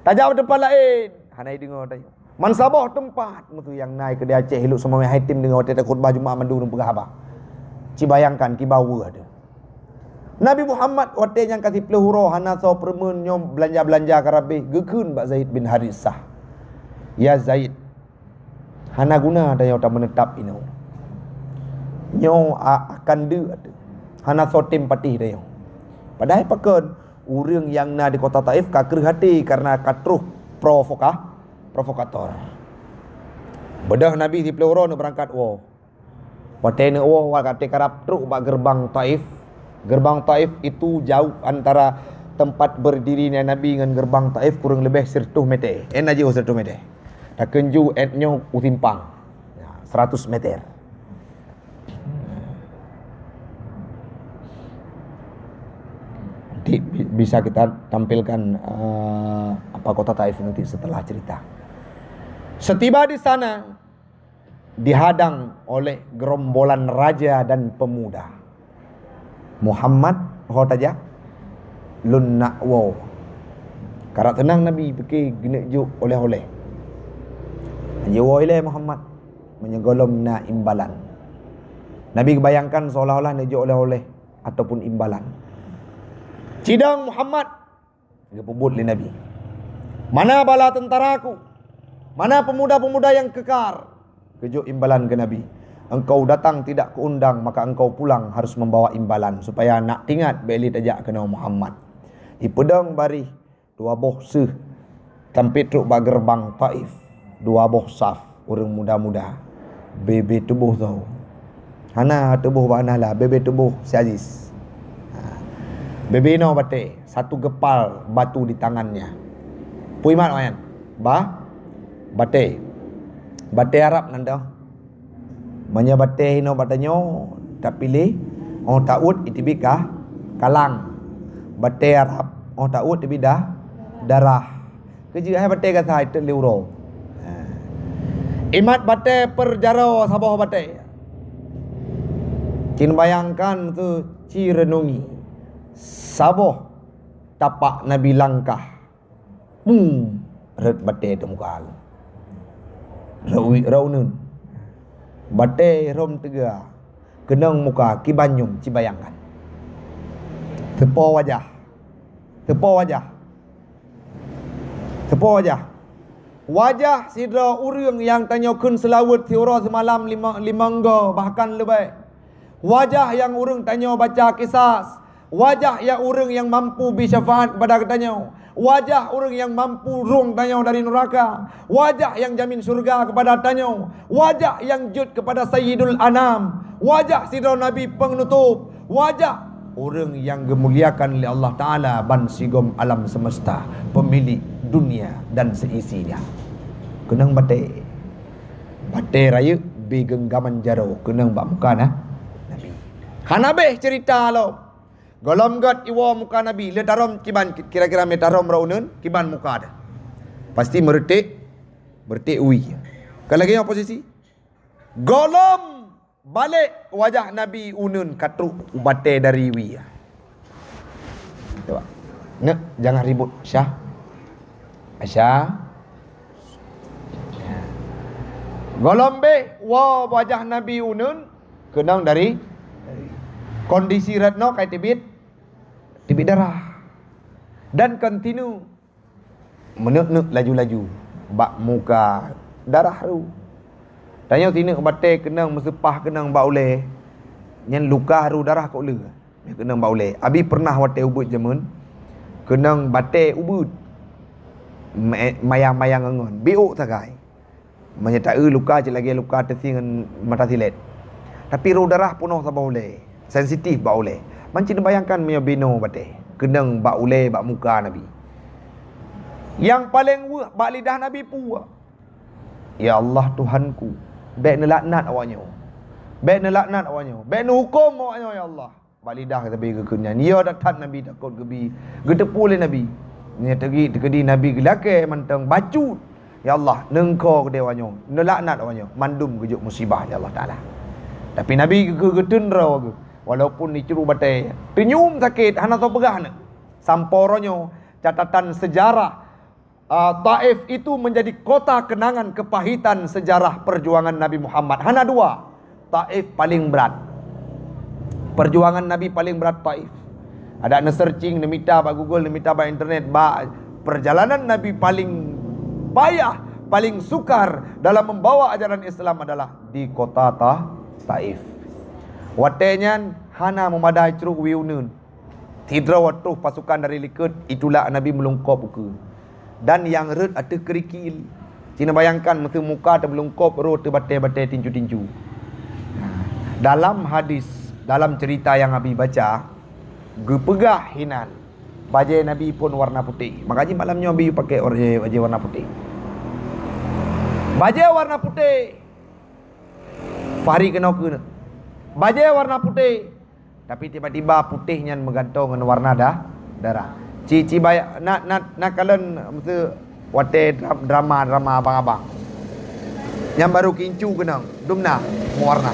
Tajak u teumpat laén, hana deungoe tanyoe. Man saboh teumpat meutu nyang na keu di Aceh, ilok seumawé hai tem deungoe watée takhutbah Jumat mandum ureuëng peugah haba. Ci bayangkan kiban weueh teuh. Nabi Muhammad watée nyan ka siplôh uroe hana saboh peureumeun, nyoe beulanja-beulanja ka rabéh, geukheun bak Zaid bin Haritsah, "Ya Zaid, hana guna tanyoe tameunetap inoe. Nyoe a-, akan deuk ateueh. Hana soe tem patéh tanyoe." Padahai pakon, ureuëng nyang na di kota Taif ka kreueh até kareuna ka troh provoka-, provokator. Beudôh Nabi siplôh uroe neubeurangkat woe. Watée neuwoe, watée karab trok bak geureubang Taif. Geureubang Taif itu jauh antara tempat berdirinya Nabi ngon geureubang Taif kurang leubeh seratus meter. Ét na jih seratus meter. Takheun ju ét nyoe u simpang. Ya, seratus meter. Nanti bi-, bisa kita tampilkan, eh, apa kota Taif nanti setelah cerita. Setiba di sana, dihadang oleh gerombolan raja dan pemuda. "Muhammad, ho tajak, lôn nak woe." Karap teunang Nabi pike geuneuk jok oleh-oleh. Jok woe ilée Muhammad, meunyoe gohlom na imbalan. Nabi geubayangkan seolah-olah neujok oleh-oleh ataupun imbalan. "Cidong Muhammad," geupeubuet lé Nabi. "Mana bala tentaraku? Mana pemuda-pemuda yang kekar?" Geujok imbalan keu Nabi. "Engkau datang tidak kuundang, maka engkau pulang harus membawa imbalan, supaya nak tingat bék lé tajak keunoe Muhammad." Dipeudong baréh dua boh seuh, sampai trok bak geureubang Taif, dua boh saf ureuëng muda-muda. Bebe tuboh tho. Hana tuboh bak hana la, bebe tuboh si Aziz. Ha. Bebe inoe batée, satu gepal batu di tangannya. Pue mat nyan? Ba-, batée. Batée Arab nan teuh. Meunyoe batée inoe bak tanyoe, tapiléh, oh, taôt iteubiet ka kalang. Batée Arab, Oh, tauet teubiet dah darah. Keujeuet hai batée gata itot lé uroe. Ha. Imat batée peujaroe saboh batée. Cin bayangkan tu, ci renungi. Saboh tapak Nabi langkah. Pum, rhot batée teumuka. Rhot uneun. Batée rhom teuga. Keunong muka kiban nyum ci bayangkan. Teupo wajah. Teupo wajah. Teupo wajah. Wajah sidroe ureuëng nyang tanyoe kheun seulaweuet siuroe seumalam lima, limong go bahkan leubeh. Wajah nyang ureuëng tanyoe baca kisas. Wajah nyang ureuëng nyang mampu bi syafaat kepada geutanyoe. Wajah ureuëng nyang mampu rhueng tanyoe dari nuraka. Wajah nyang jamin syurga kepada tanyoe. Wajah nyang jeuet kepada Sayyidul Anam. Wajah sidroe Nabi peunutôb. Wajah ureuëng nyang geumuliakan lé Allah Taala ban sigom alam semesta, pemilik dunia dan seisinya. Keunong batée. Batée rayeuk bi geunggaman jaroe keunong bak muka na Nabi. Hana béh ceurita lom. Gohlom gét iwoe muka Nabi, le tarhom kiban, kira-kira mita rhom rhot uneun, kiban muka teuh. Pasti meureutek, meureutek wie. Ka lagée nyoe posisi. Gohlom balek wajah Nabi uneun ka trok u batée dari wie. Cuba. Nek, jangan ribut, Syah. Aisyah. Gohlom béh woe wajah Nabi uneun keunong dari kondisi rhot noe ka teubiet, teubiet darah. Dan kontinu meuneuk-neuk laju-laju bak muka darah ru. Tanyoe sineuk batée keunong meuseupah keunong bak ulée, nyan luka ru darah kok le. Keunong bak ulée. Abi pernah watée ubeut jameun keunong batée ubeut. Mayang-mayang ngon biôk sagai. Meunyoe taeu luka cit lagée luka teusie ngon mata silét. Tapi roh darah peunoh saboh ulée, sensitif bak ulée. Mancit neubayangkan meunyoe binoe batée keunong bak ulée bak muka Nabi. Nyang paleng weueh bak lidah Nabi peue? Ya Allah Tuhanku, bék neulaknat awaknyoe. Bék neulaknat awaknyoe. Bék neuhuköm awaknyoe ya Allah. Bak lidah geubi geukheun nyan. Ya, that-that Nabi takot geubi. Geuteupeue lé Nabi. Nyan teugi teukeudi Nabi geulakée mantong bacut. Ya Allah, neungko keudeh awaknyoe, neulaknat awaknyoe, mandum geujok musibah lé Allah Taala. Tapi Nabi geukheun geuteun droe geuh, walaupun jicuruek batée, teunyum sakét, hana soe peugah aneuk. Sampoe uroe nyoe, catatan sejarah Ah, Taif itu menjadi kota kenangan kepahitan sejarah perjuangan Nabi Muhammad. Hana dua. Taif paling berat. Perjuangan Nabi paling berat Taif. Ada neusearching, neumita bak Google, neumita bak internet, bak perjalanan Nabi paling payah, paling sukar dalam membawa ajaran Islam adalah di kota Ta-, Taif. Watée nyan hana meumada jicuruek wie uneun. Sidroe troh pasukan dari likot, itulak Nabi meulungkop ukeue. Dan nyang rhot ateueh keurikil. Ci neubayangkan, meuseu muka teuh meulungkop, roh teuh batée-batée tincu-tincu. Dalam hadis, dalam cerita nyang Abi baca, geupeugah hinan, bajée Nabi phon warna putéh. Maka jih malam nyoe Abi pakai bajée, bajée warna putéh. Bajée warna putéh. Fahri keunoe keuneuk. Bajée warna putéh. Tapi tiba-tiba putéh nyan meugantoe ngon warna da-, darah. Ci, ci baya-, na, na, na kalon meuseu watée dra-, drama-drama abang-abang. Nyang barô kincu keunong, dumna meuwarna.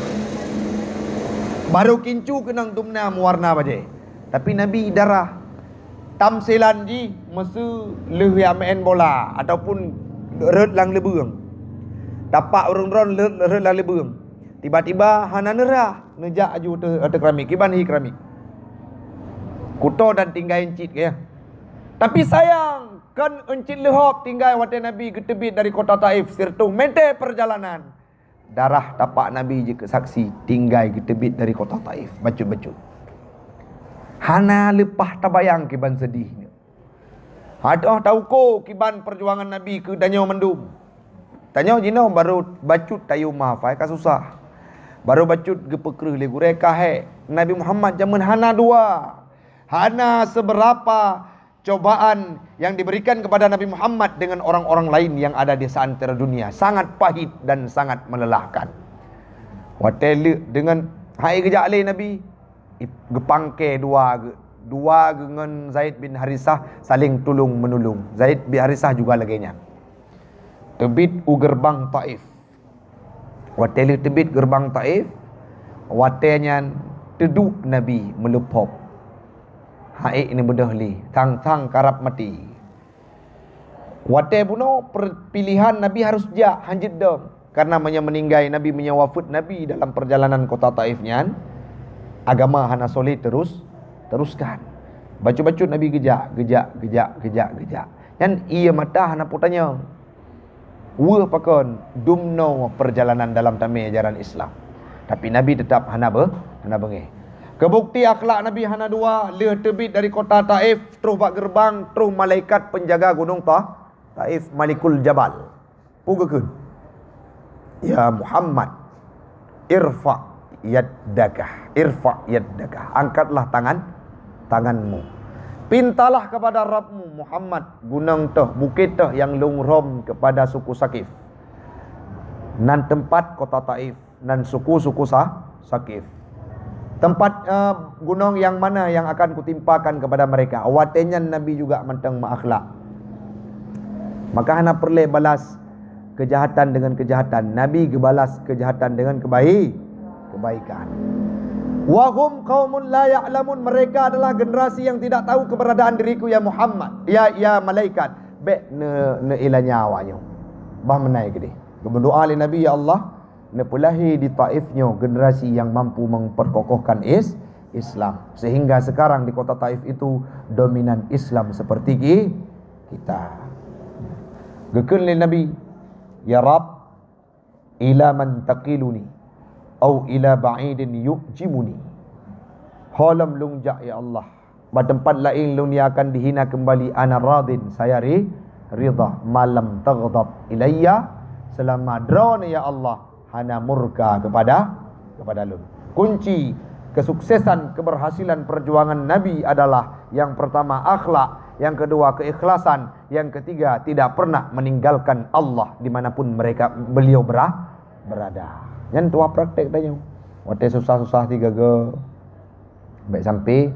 Barô kincu keunong dumna meuwarna bajée. Tapi Nabi darah. Tamsilan jih meuseu lheueh jak meu'en bola ataupun rhot lam leubeueng. Tapak ureuëng droe rhot, rhot lam leubeueng. Tiba-tiba hana neurah, neujak aju ateueh, ateueh keramik. Kiban hi keramik. Kuto dan tinggai euncit keu nyan. Tapi sayang, kon euncit leuhop tinggai watée Nabi geuteubiet dari kota Taif, sireutoh meuté peurjalanan. Darah tapak Nabi jeuet keu saksi tinggai geuteubiet dari kota Taif, bacut-bacut. Hana leupah tabayang kiban seudeh nyoe. Hana teu'oh tauko kiban peujuangan Nabi keu tanyoe mandum. Tanyoe jinoe barô bacut tayue ma, hai ka susah. Barô bacut geupeukreueh lé gurée ka hék. Nabi Muhammad jameun hana dua, hana seubeurapa cobaan yang diberikan kepada Nabi Muhammad dengan orang-orang lain yang ada di seantero dunia sangat pahit dan sangat melelahkan. Watée lheueh deungon hai geujak lé Nabi, geupangke dua geu-, Dua geuh ngon Zaid bin Harisah saléng tulông-meunulông. Zaid bin Harisah juga lagée nyan. Teubiet u geureubang Taif. Watée lheueh teubiet geureubang Taif, watée nyan teuduek Nabi meuleuphop. Ha'ék neubeudôh lé, thang-thang karab maté. Watée bunoe per-, pilihan Nabi harôh jak, hanjeuet dong. Karena meunyoe meuninggai Nabi, meunyoe wafeuet Nabi dalam peurjalanan kota Taif nyan, agama hana soleh terus, teruskan. Bacut-bacut Nabi geujak, geujak, geujak, geujak, geujak. Nyan ie mata hana peue tanyong. Weueh pakon dumnoe peurjalanan dalam tamé ajaran Islam. Tapi Nabi teutap hana beu-, hana beungéh. Keubukti akhlak Nabi hana dua, lheueh teubiet dari kota Taif, troh bak geureubang, troh malaikat peunjaga gunong Ta-, Taif, Malikul Jabal. Peue geukheun? "Ya Muhammad, irfa yaddaka, irfa yaddaka." Angkatlah tangan, tanganmu. Pintalah kepada Rabbmu, Muhammad, gunong toh, bukét toh nyang lôn rhom kepada suku Sakif. Nan teumpat kota Taif, nan suku-suku Sa-, Sakif. Teumpat, eh, gunong nyang mana nyang akan kutimpakan kepada mereka. Watée nyan Nabi juga mantong meuakhlak. Maka hana peureulée balas keujahatan deungon keujahatan. Nabi geubalas keujahatan deungon keubai-, keubaikan. "Wa hum qaumun la ya'lamun." Mereka adalah generasi yang tidak tahu keberadaan diriku, ya Muhammad. Ya, ya malaikat. Bék ne-, neuilanya awaknyoe. Bah meunai keudeh. Geumeudoá lé Nabi, "Ya Allah, neupeulahé di Taif nyoe generasi yang mampu memperkokohkan is-, Islam. Sehingga sekarang di kota Taif itu dominan Islam seperti ki-, kita." Geukheun lé Nabi, "Ya Rabb, ila man taqiluni, au ila ba'idin yu'jimuni." Ho lom lôn jak, ya Allah. Bak teumpat laén lôn akan dihina keumbali. Ana radin, saya ri-, ridha. Ma lam taghdab ilayya, seulama droeneuh, ya Allah, hana murka kepada, kepada lôn. Kunci kesuksesan, keberhasilan perjuangan Nabi adalah, yang pertama, akhlak, yang kedua, keikhlasan, yang ketiga, tidak pernah meninggalkan Allah dimanapun mereka, beliau bera-, berada. Nyan tuha praktek tanyoe. Watée susah-susah sigaga, bék sampai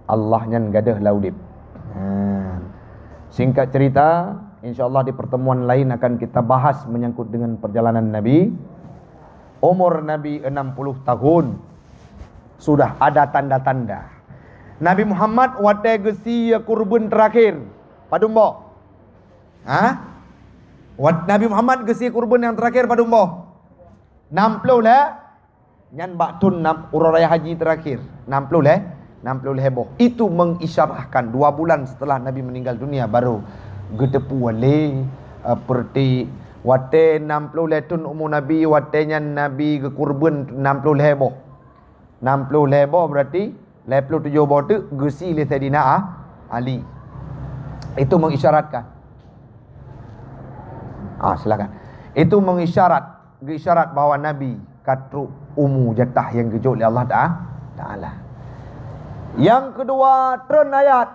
Allah nyan gadôh lam udeb. Ha. Singkat cerita, insya Allah di pertemuan lain akan kita bahas menyangkut dengan perjalanan Nabi. Umur Nabi enam puluh tahun. Sudah ada tanda-tanda. Nabi Muhammad watée geusie kurban terakhir, padum boh? Ha? Wat-, Nabi Muhammad geusie kurban nyang terakhir padum boh? Enam puluh lhée. Nyan bak thon nam-, uroe raya haji terakhir, enam puluh lhée, enam puluh lhée boh. Itu mengisyarahkan dua bulan setelah Nabi meninggal dunia baru geuteupeue lé, eh, peureuti. Watée enam puluh lhée thon umu Nabi, watée nyan Nabi geukurban enam puluh lhée boh. Enam puluh lhée boh berarti lhée puluh tujoh boh teuk geusie lé Saidina A-, Ali. Itu mengisyaratkan. Ah, silakan. Itu mengisyarat, geuisyarat bahwa Nabi ka trok umu jatah nyang geujok lé Allah Ta-, Taala. Nyang keudua, treun ayat,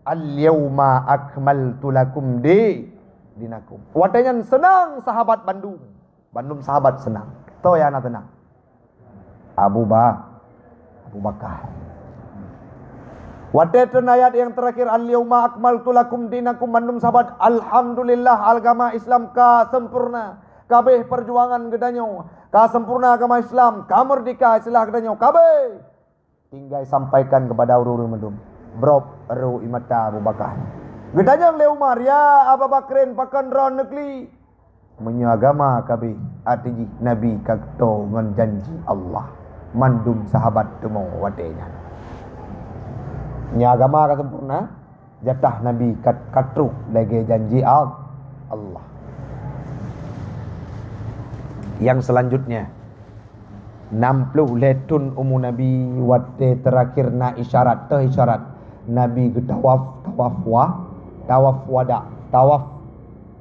"Al-yauma akmaltu lakum di-, dinakum." Watée nyan seunang sahabat bandum. Bandum sahabat seunang. Toh nyang na seunang? Abu Ba-, Abu Bakar. Watée treun ayat nyang terakhir, "Al-yauma akmaltu lakum dinakum," bandum sahabat, "Alhamdulillah, agama Islam ka sempurna. Kabeh perjuangan geutanyoe ka sempurna, agama Islam ka merdeka, istilah geutanyoe kabeh tinggai sampaikan kepada ureuëng-ureuëng mandum." Brok ru ie mata Abu Bakar. Geutanyong lé Umar, "Ya Aba Bakrin, pakon droe neukli?" Meunyoe agama kabeh, arti jih Nabi ka geutho ngon janji Allah. Mandum sahabat teumo watée nyan. Nyoe agama ka sempurna, jatah Nabi ka, ka trok lagée janji Al-, Allah. Yang selanjutnya, enam puluh lhée thon umu Nabi, watée terakhir na isyarat, teuh isyarat. Nabi geutawaf, tawaf wa-, tawaf wada, tawaf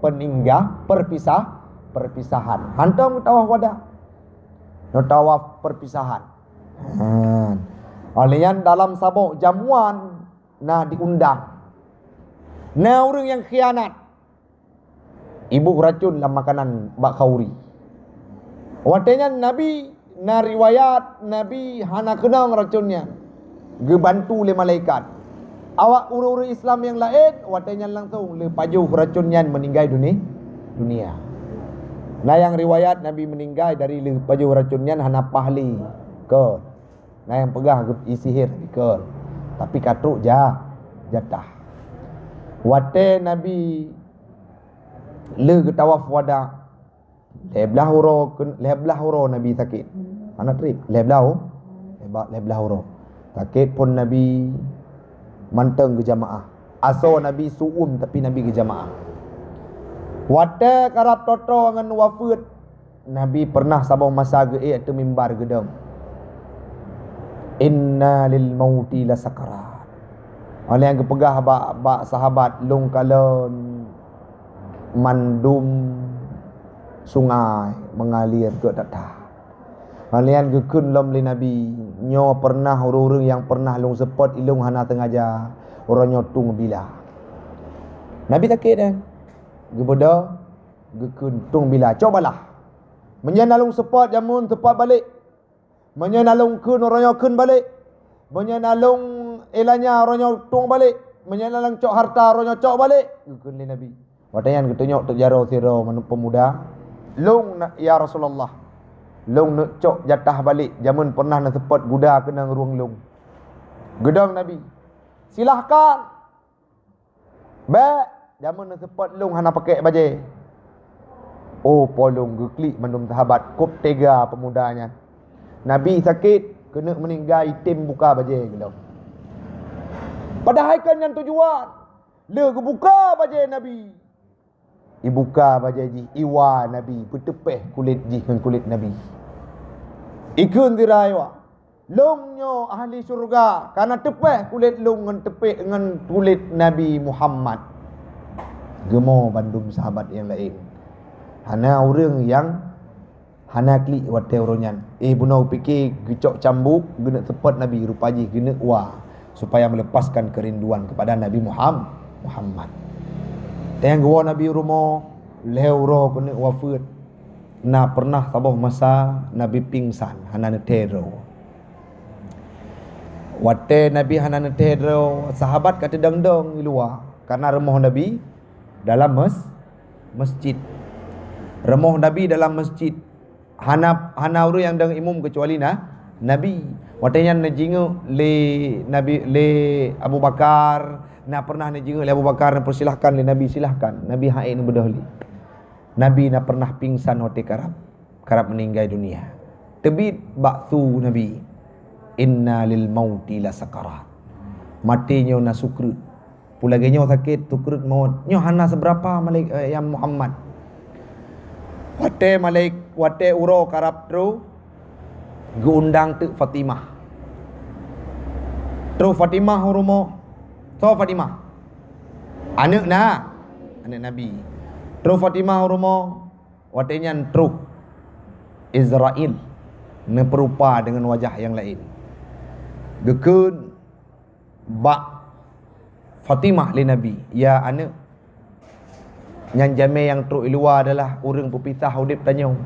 peuningga, perpisah, perpisahan. Hantom geutawaf wada. Nyoe tawaf perpisahan. Ha. Oleh nyan dalam saboh jamuan na diundang. Na ureuëng nyang khianat. Iboh racun lam makanan bak khauri. Watée nyan Nabi, na riwayat Nabi hana keunong racun nyan. geubantu lé malaikat. Awak ureuëng-ureuëng Islam nyang laén watée nyan langsong lé pajoh racun nyan meuninggai duni-, dunia. Na nyang riwayat Nabi meuninggai dari lé pajoh racun nyan hana paih lé. Kon. Na nyang peugah geuisihir, kon. Tapi ka trok ja-, jatah. Watée Nabi lé geutawaf wada, lhée blaih uroe keu-, lhée blaih uroe Nabi sakét. Hana treb, lhée blaih u-, lhée ba-, lhée blaih uroe. Sakét phon Nabi mantong geujamaah. Asoe Nabi su'um, tapi Nabi geujamaah. Watée karab toe-toe ngon wafeuet, Nabi pernah saboh masa geuék ateueh mimbar geudong, "Inna lil mauti la sakarat." Oleh nyang geupeugah bak, bak sahabat, "Lôn kalon mandum sungai mengalir keu that-that." Oleh nyan geukheun lom lé Nabi, "Nyoe pernah ureuëng-ureuëng nyang pernah lôn seupôt ilôn hana sengaja, uroe nyoe tueng bila." Nabi sakét nyan. Geubeudôh, geukheun tueng bila, "Cok balah. Meunyoe na lôn seupôt jameun, seupôt balék. Meunyoe na lôn kheun, uroe nyoe kheun balék. Meunyoe na lôn ilanya, uroe nyoe tueng balék. Meunyoe na lôn cok hareuta, uroe nyoe cok balék," geukheun lé Nabi. Watée nyan geutunyok teuk jaroe sidroe manu-, peumuda, "Lôn na, ya Rasulullah. Lôn neuk cok jatah balék, jameun pernah neuseupôt guda keunong rueng lôn." Geudong Nabi, "Silahkan. Bék, jameun neuseupôt lôn hana pakék bajée." Oh, po lôn geuklik mandum sahabat, kôb teuga peumuda nyan. Nabi sakét, keuneuk meuninggai, item buka bajée geulom. Padahai kon nyan tujuan. Lé geubuka bajée Nabi. Ibuka bajée jih, iwa Nabi, beuteupéh kulét jih ngon kulét Nabi. Ikheun sira iwa, "Lôn nyoe ahli syeuruga, ka na teupéh kulét lôn ngon teupéh ngon kulét Nabi Muhammad." Geumo bandum sahabat nyang laén. Hana ureuëng nyang hana klik watée uroe nyan. Eh, bunoe pike geucok cambuk, geuneuk seupôt Nabi, rupa jih geuneuk wa, supaya meulepaskan keurinduan keupada Nabi Muham-, Muhammad. Teuh geuwoe Nabi rumoh, lhée uroe keuneuk wafeuet. Na pernah saboh masa Nabi pingsan, hana neuthée droe. Watée Nabi hana neuthée droe, sahabat ka teudong-dong di luwa, karena rumoh Nabi dalam mes-, masjid. Rumoh Nabi dalam masjid. Hana, hana ureuëng nyang dong imum keucuali na-, Nabi. Watée nyan neujingeuk lé Nabi, lé Abu Bakar, na pernah neujingeuk lé Abu Bakar, neupeusilahkan lé Nabi, "Silahkan." Nabi han ék neubeudôh lé. Nabi na pernah pingsan watée karab, karab meuninggai dunia. Teubiet bak su Nabi, "Inna lil mauti la sakarat." Maté nyoe na sukreut. Peue lagée nyoe sakét, sukreut mawöt. Nyoe hana seubeurapa, Malik, eh, ya Muhammad. Watée Malik, watée uroe karab troh, geuundang teuk Fatimah. Troh Fatimah u rumoh. Soe Fatimah? Aneuëk na-, aneuëk Nabi. Troh Fatimah u rumoh, watée nyan troh Izrail neupeurupa deungon wajah nyang laén. Geukheun bak Fatimah lé Nabi, "Ya aneuëk, nyan jamé nyang trok i luwa adalah ureuëng peupisah udeb tanyoe,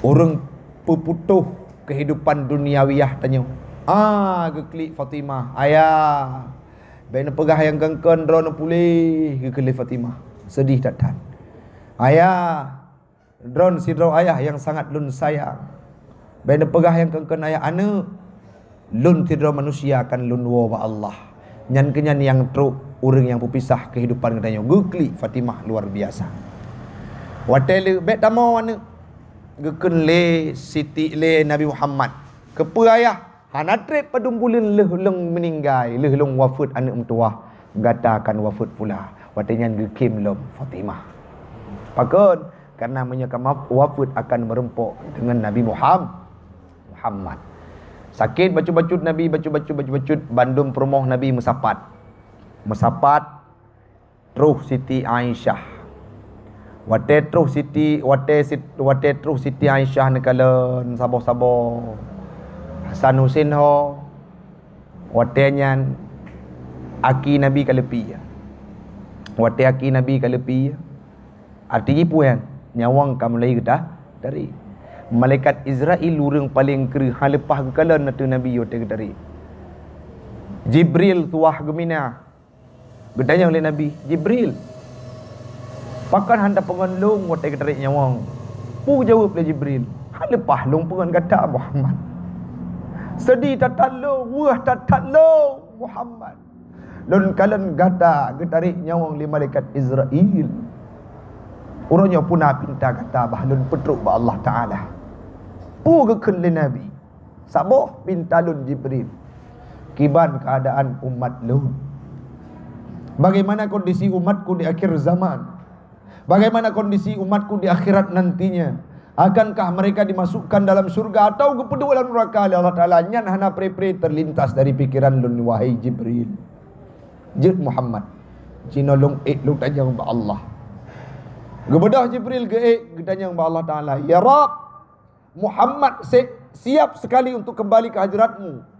ureuëng peuputôh keuhidupan duniawiyah tanyoe." Ah, geuklik Fatimah, "Ayah, bék neupeugah nyang kon-kon, droeneuh puléh," geukheun lé Fatimah. Seudeh that-that. "Ayah, droeneuh sidroe ayah nyang sangat lôn sayang. Bék neupeugah nyang kon-kon ayah aneuëk. Lôn sidroe manusia akan lôn woe bak Allah. Nyan keuh nyan nyang trok ureuëng nyang peupisah keuhidupan geutanyoe." Geuklik Fatimah luar biasa. Watée lé, "Bék tamoe aneuëk," geukheun lé Siti, lé Nabi Muhammad. "Keupeue ayah? Hana treb padum buleuen lheueh lôn meuninggai, lheueh lôn wafeuet aneuëk meutuwah, gata akan wafeuet pula." Watée nyan geukhém lom Fatimah. Pakon? Karena meunyoe ka maf-, wafeuet akan meurumpok deungon Nabi Muham-, Muhammad. Sakét bacut-bacut Nabi, bacut-bacut, bacut-bacut, bandum peurumoh Nabi meusapat. Meusapat, troh Siti Aisyah. Watée troh Siti, watée sit-, watée troh Siti Aisyah neukalon saboh-saboh Hasan Husein ho, watée nyan aki Nabi ka leupie. Watée aki Nabi ka leupie, arti jih peue nyan? Nyawöng ka mulai geuta-, tarék. Malaikat Izrail ureuëng paleng kreueh, han leupah geukalon ateueh Nabi watée geutarek. Jibril tuwah geuminah. Geutanyong lé Nabi, "Jibril, pakon hana tapeungon lôn watée geutarek nyawöng?" Peue jaweueb lé Jibril, "Hana leupah lôn peungon gata, Muhammad. Seudi that-that lôn, weueh that-that lôn, Muhammad. Lôn kalon gata geutarek nyawöng lé malaikat Izrail. Uroe nyoe peue na pinta gata bah lôn peutrok bak Allah Taala." Peue geukheun lé Nabi? "Saboh pinta lôn, Jibril. Kiban keuadaan umat lôn? Bagaimana kondisi umatku di akhir zaman? Bagaimana kondisi umatku di akhirat nantinya? Akankah mereka dimasukkan dalam syurga atau geupeuduek lam nuraka lé Allah Taala?" Nyan hana pre-pre teulintas dari pikeran lôn, wahai Jibril. "Jeuet Muhammad, jinoe lôn ék lôn tanyong bak Allah." Geubeudôh Jibril geuék geutanyong bak Allah Taala, "Ya Rabb, Muhammad si-, siap sekali untuk kembali ke hadrat-Mu.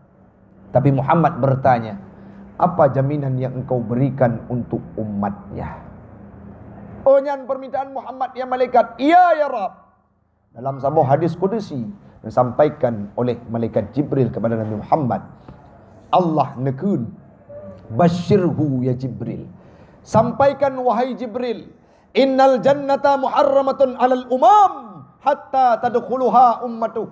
Tapi Muhammad bertanya, apa jaminan yang Engkau berikan untuk umatnya?" "Oh, nyan permintaan Muhammad, ya malaikat." "Iya, ya Rabb." Dalam saboh hadis kudusi disampaikan oleh malaikat Jibril kepada Nabi Muhammad, Allah neukheun, "Basyirhu ya Jibril." Sampaikan, wahai Jibril, "Innal jannata muharramatun alal umam hatta tadkhuluha ummatuh."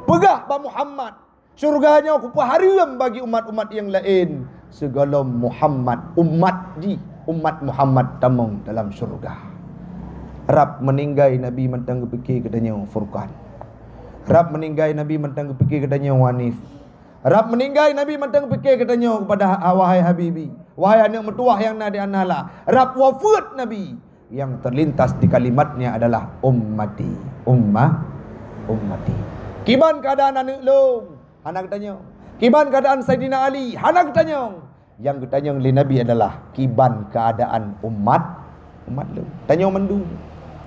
Peugah bak Muhammad, "Syurga nyoe kupeuhareuem bagi umat-umat nyang laén sigohlom Muhammad, umat jih, umat Muhammad tamong dalam syurga." Rab meuninggai Nabi mantong geupike geutanyoe Furqan. Rab meuninggai Nabi mantong geupike geutanyoe Hanif. Rab meuninggai Nabi mantong geupike geutanyoe kepada, wahai Habibi, wahai aneuk meutuwah nyang na di Anala. Rab wafeuet Nabi, yang terlintas di kalimatnya adalah ummati, ummah, ummati. Kiban keuadaan aneuk lôn? Hana geutanyong. Kiban keuadaan Saidina Ali? Hana geutanyong. Yang geutanyong lé Nabi adalah kiban keuadaan umat, umat lôn. Tanyoe mandum.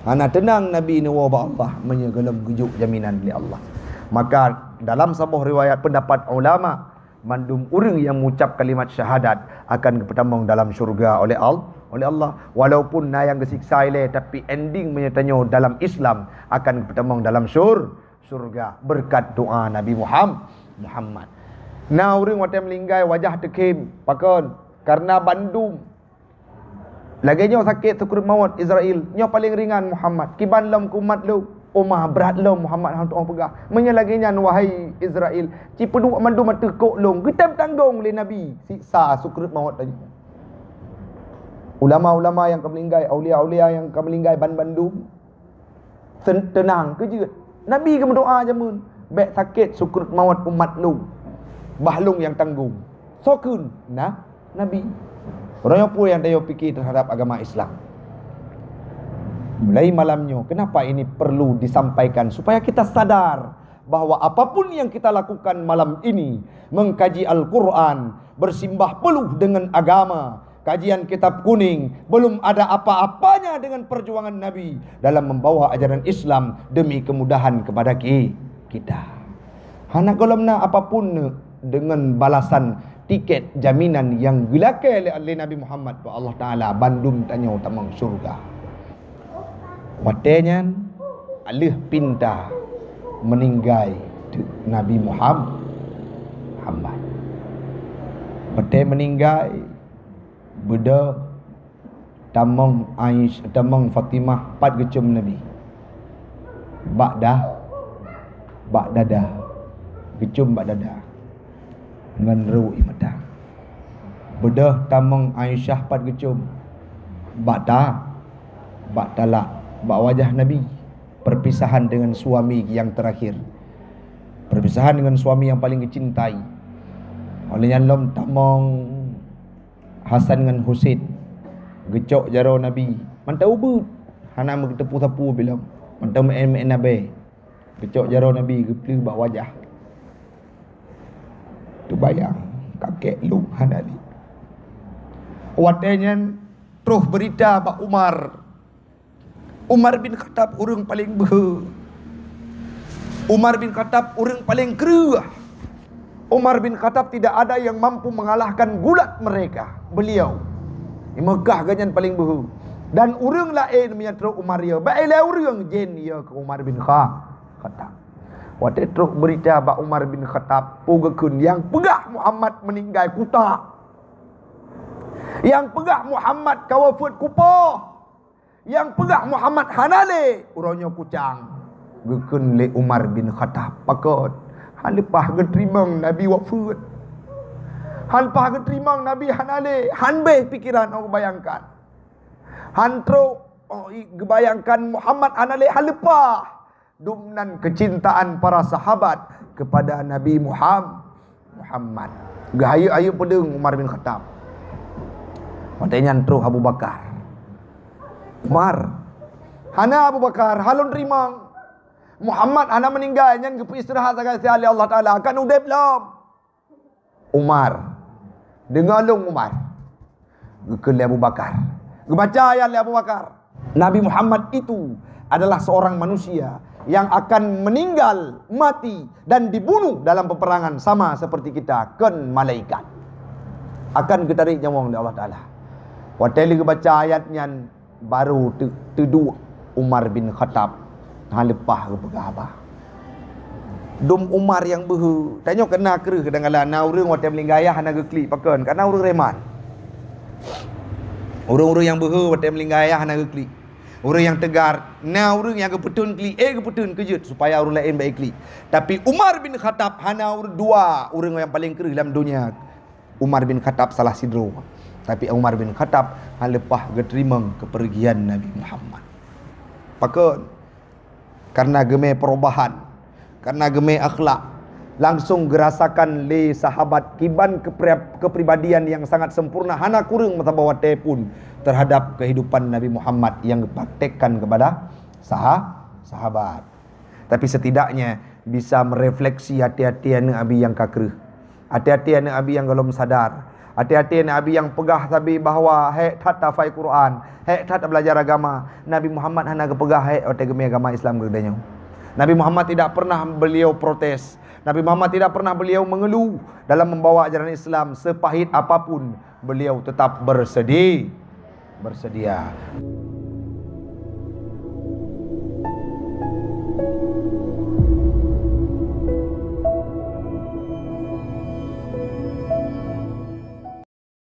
Hana teunang Nabi neuwoe bak Allah meunyoe gohlom geujok jaminan lé Allah. Maka dalam saboh riwayat pendapat ulama, mandum ureuëng nyang mengucap kalimat syahadat akan geupeutamong dalam syurga oleh Al-, oleh Allah. Walaupun na nyang geusiksa ilée, tapi ending meunyoe tanyoe dalam Islam akan geupeutamong dalam syur-, syurga berkat doa Nabi Muham-, Muhammad. Na ureuëng watée meuninggai wajah teukhém, pakon? Karena bandum. Lagée nyoe sakét sukruet mawöt Izrail, nyoe paleng ringan Muhammad. Kiban lom keu umat lôn, oh, mah brat lom Muhammad hana tuoh peugah. Meunyoe lagée nyan, wahai Izrail, cipeuduek mandum ateueh kok lôn, geutem tanggong lé Nabi siksa sukruet mawöt tanyoe. Ulama-ulama nyang ka meuninggai, aulia-aulia nyang ka meuninggai ban bandum, Ten-, teunang, keujeuet. Nabi geumeudoá jameun, "Bék sakét sukruet mawöt umat lôn, bah lôn nyang tanggong." Soe kheun? Na-, Nabi. Uroe nyoe peue nyang tanyoe pike teuhadap agama Islam? Mulai malam nyoe, kenapa ini perlu disampaikan? Supaya kita sadar bahwa apapun yang kita lakukan malam ini, mengkaji Al-Quran, bersimbah peluh dengan agama, kajian kitab kuning, belum ada apa-apanya dengan perjuangan Nabi dalam membawa ajaran Islam demi kemudahan kepada ki-, kita. Hana gohlom na apapun deungon balasan tiket jaminan nyang geulakée lé, lé Nabi Muhammad bak Allah Taala bandum tanyoe tamong syurga. Watée nyan, aleuh pinta meuninggai teuk Nabi Muham-, Muhammad. Watée meuninggai, beudôh tamong Aisyah, tamong Fatimah pat geucom Nabi. Bak da-, bak dada. Geucom bak dada. Ngon rô ié mata. Beudôh tamong Aisyah pat geucom bak ta-, bak talak, bak wajah Nabi, perpisahan dengan suami yang terakhir, perpisahan dengan suami yang paling geucintai. Óh lheueh nyan lom tamong Hasan ngon Husein, geucok jaroe Nabi, mantong ubeut, hana meuteupeu sapeue bilom, mantong meu'en-meu'en abée. Geucok jaroe Nabi geupleue bak wajah. Teubayang, kakek lôn hana lé. Watée nyan troh beurita bak Umar. Umar bin Khattab ureuëng paleng beuhe. Umar bin Khattab ureuëng paleng kreueh. Umar bin Khattab tidak ada yang mampu mengalahkan gulat mereka. Beliau, di Mekah geuhnyan paleng beuhe. Dan ureuëng laén meunyoe troh Umar ya, bak ilée ureuëng jén ya keu Umar bin Kha-, Khattab. Watée trok beurita bak Umar bin Khattab, peue geukheun, "Nyang peugah Muhammad meuninggai kuta. Nyang peugah Muhammad ka wafeuet kupoh. Nyang peugah Muhammad hana lé, uroe nyoe kucang." Geukheun lé Umar bin Khattab, "Pakon? Hana leupah geuteurimong Nabi wafeuet. Hana leupah geuteurimong Nabi hana lé. Hana béh pikeran 'oh geubayangkan. Hana trok 'oh geubayangkan Muhammad hana lé, hana leupah." Dum nan keucintaan para sahabat keupada Nabi Muham-, Muhammad. Geuhayeu-hayeu peudeueng Umar bin Khattab. Watée nyan troh Abu Bakar. "Umar, hana Abu Bakar, hana lôn teurimong. Muhammad hana meuninggai, nyan geupeuistirahat sagai-sagai lé Allah Taala, akan udeb lom." Umar. "Deungoe lôn, Umar," geukheun lé Abu Bakar. Geubaca ayat lé Abu Bakar, "Nabi Muhammad itu adalah seorang manusia yang akan meninggal, mati, dan dibunuh dalam peperangan sama seperti kita, kon malaikat. Akan geutarék nyawöng lé Allah Taala." Watée lheueh geubaca ayat nyan, barô teu-, teuduek Umar bin Khattab, hana leupah geupeugah haba. Dum Umar nyang beuhe, tanyoe keunan kreueh kadang-kadang na ureuëng watée meuninggai ayah hana geuklik, pakon? Karena ureuëng reman. Ureuëng-ureuëng nyang beuhe watée meuninggai ayah hana geuklik. Ureuëng nyang teugar, na ureuëng nyang geupeuteun klik, eh, geupeuteun keujeuet supaya ureuëng laén bak klik. Tapi Umar bin Khattab hana ureuëng dua, ureuëng nyang paleng kreueh lam donya. Umar bin Khattab salah sidroe. Tapi Umar bin Khattab hana leupah geuteurimong keupeurgian Nabi Muhammad. Pakon? Karena geumé perubahan, karena geumé akhlak. Langsung geurasakan lé sahabat kiban kepri-, kepribadian yang sangat sempurna, hana kureueng meusaboh watée pun terhadap kehidupan Nabi Muhammad yang geupraktekkan kepada saha-, sahabat. Tapi setidaknya bisa merefleksi até-até aneuëk Abi nyang ka kreueh. Até-até aneuëk Abi nyang gohlom sadar. Até-até aneuëk Abi nyang peugah sabe bahwa hék that tahafai Quran, hék that belajar agama. Nabi Muhammad hana geupeugah hék watée geumé agama Islam keu geutanyoe. Nabi Muhammad tidak pernah beliau protes. Nabi Muhammad tidak pernah beliau mengeluh dalam membawa ajaran Islam, sepahit apapun beliau tetap bersedi-, bersedia.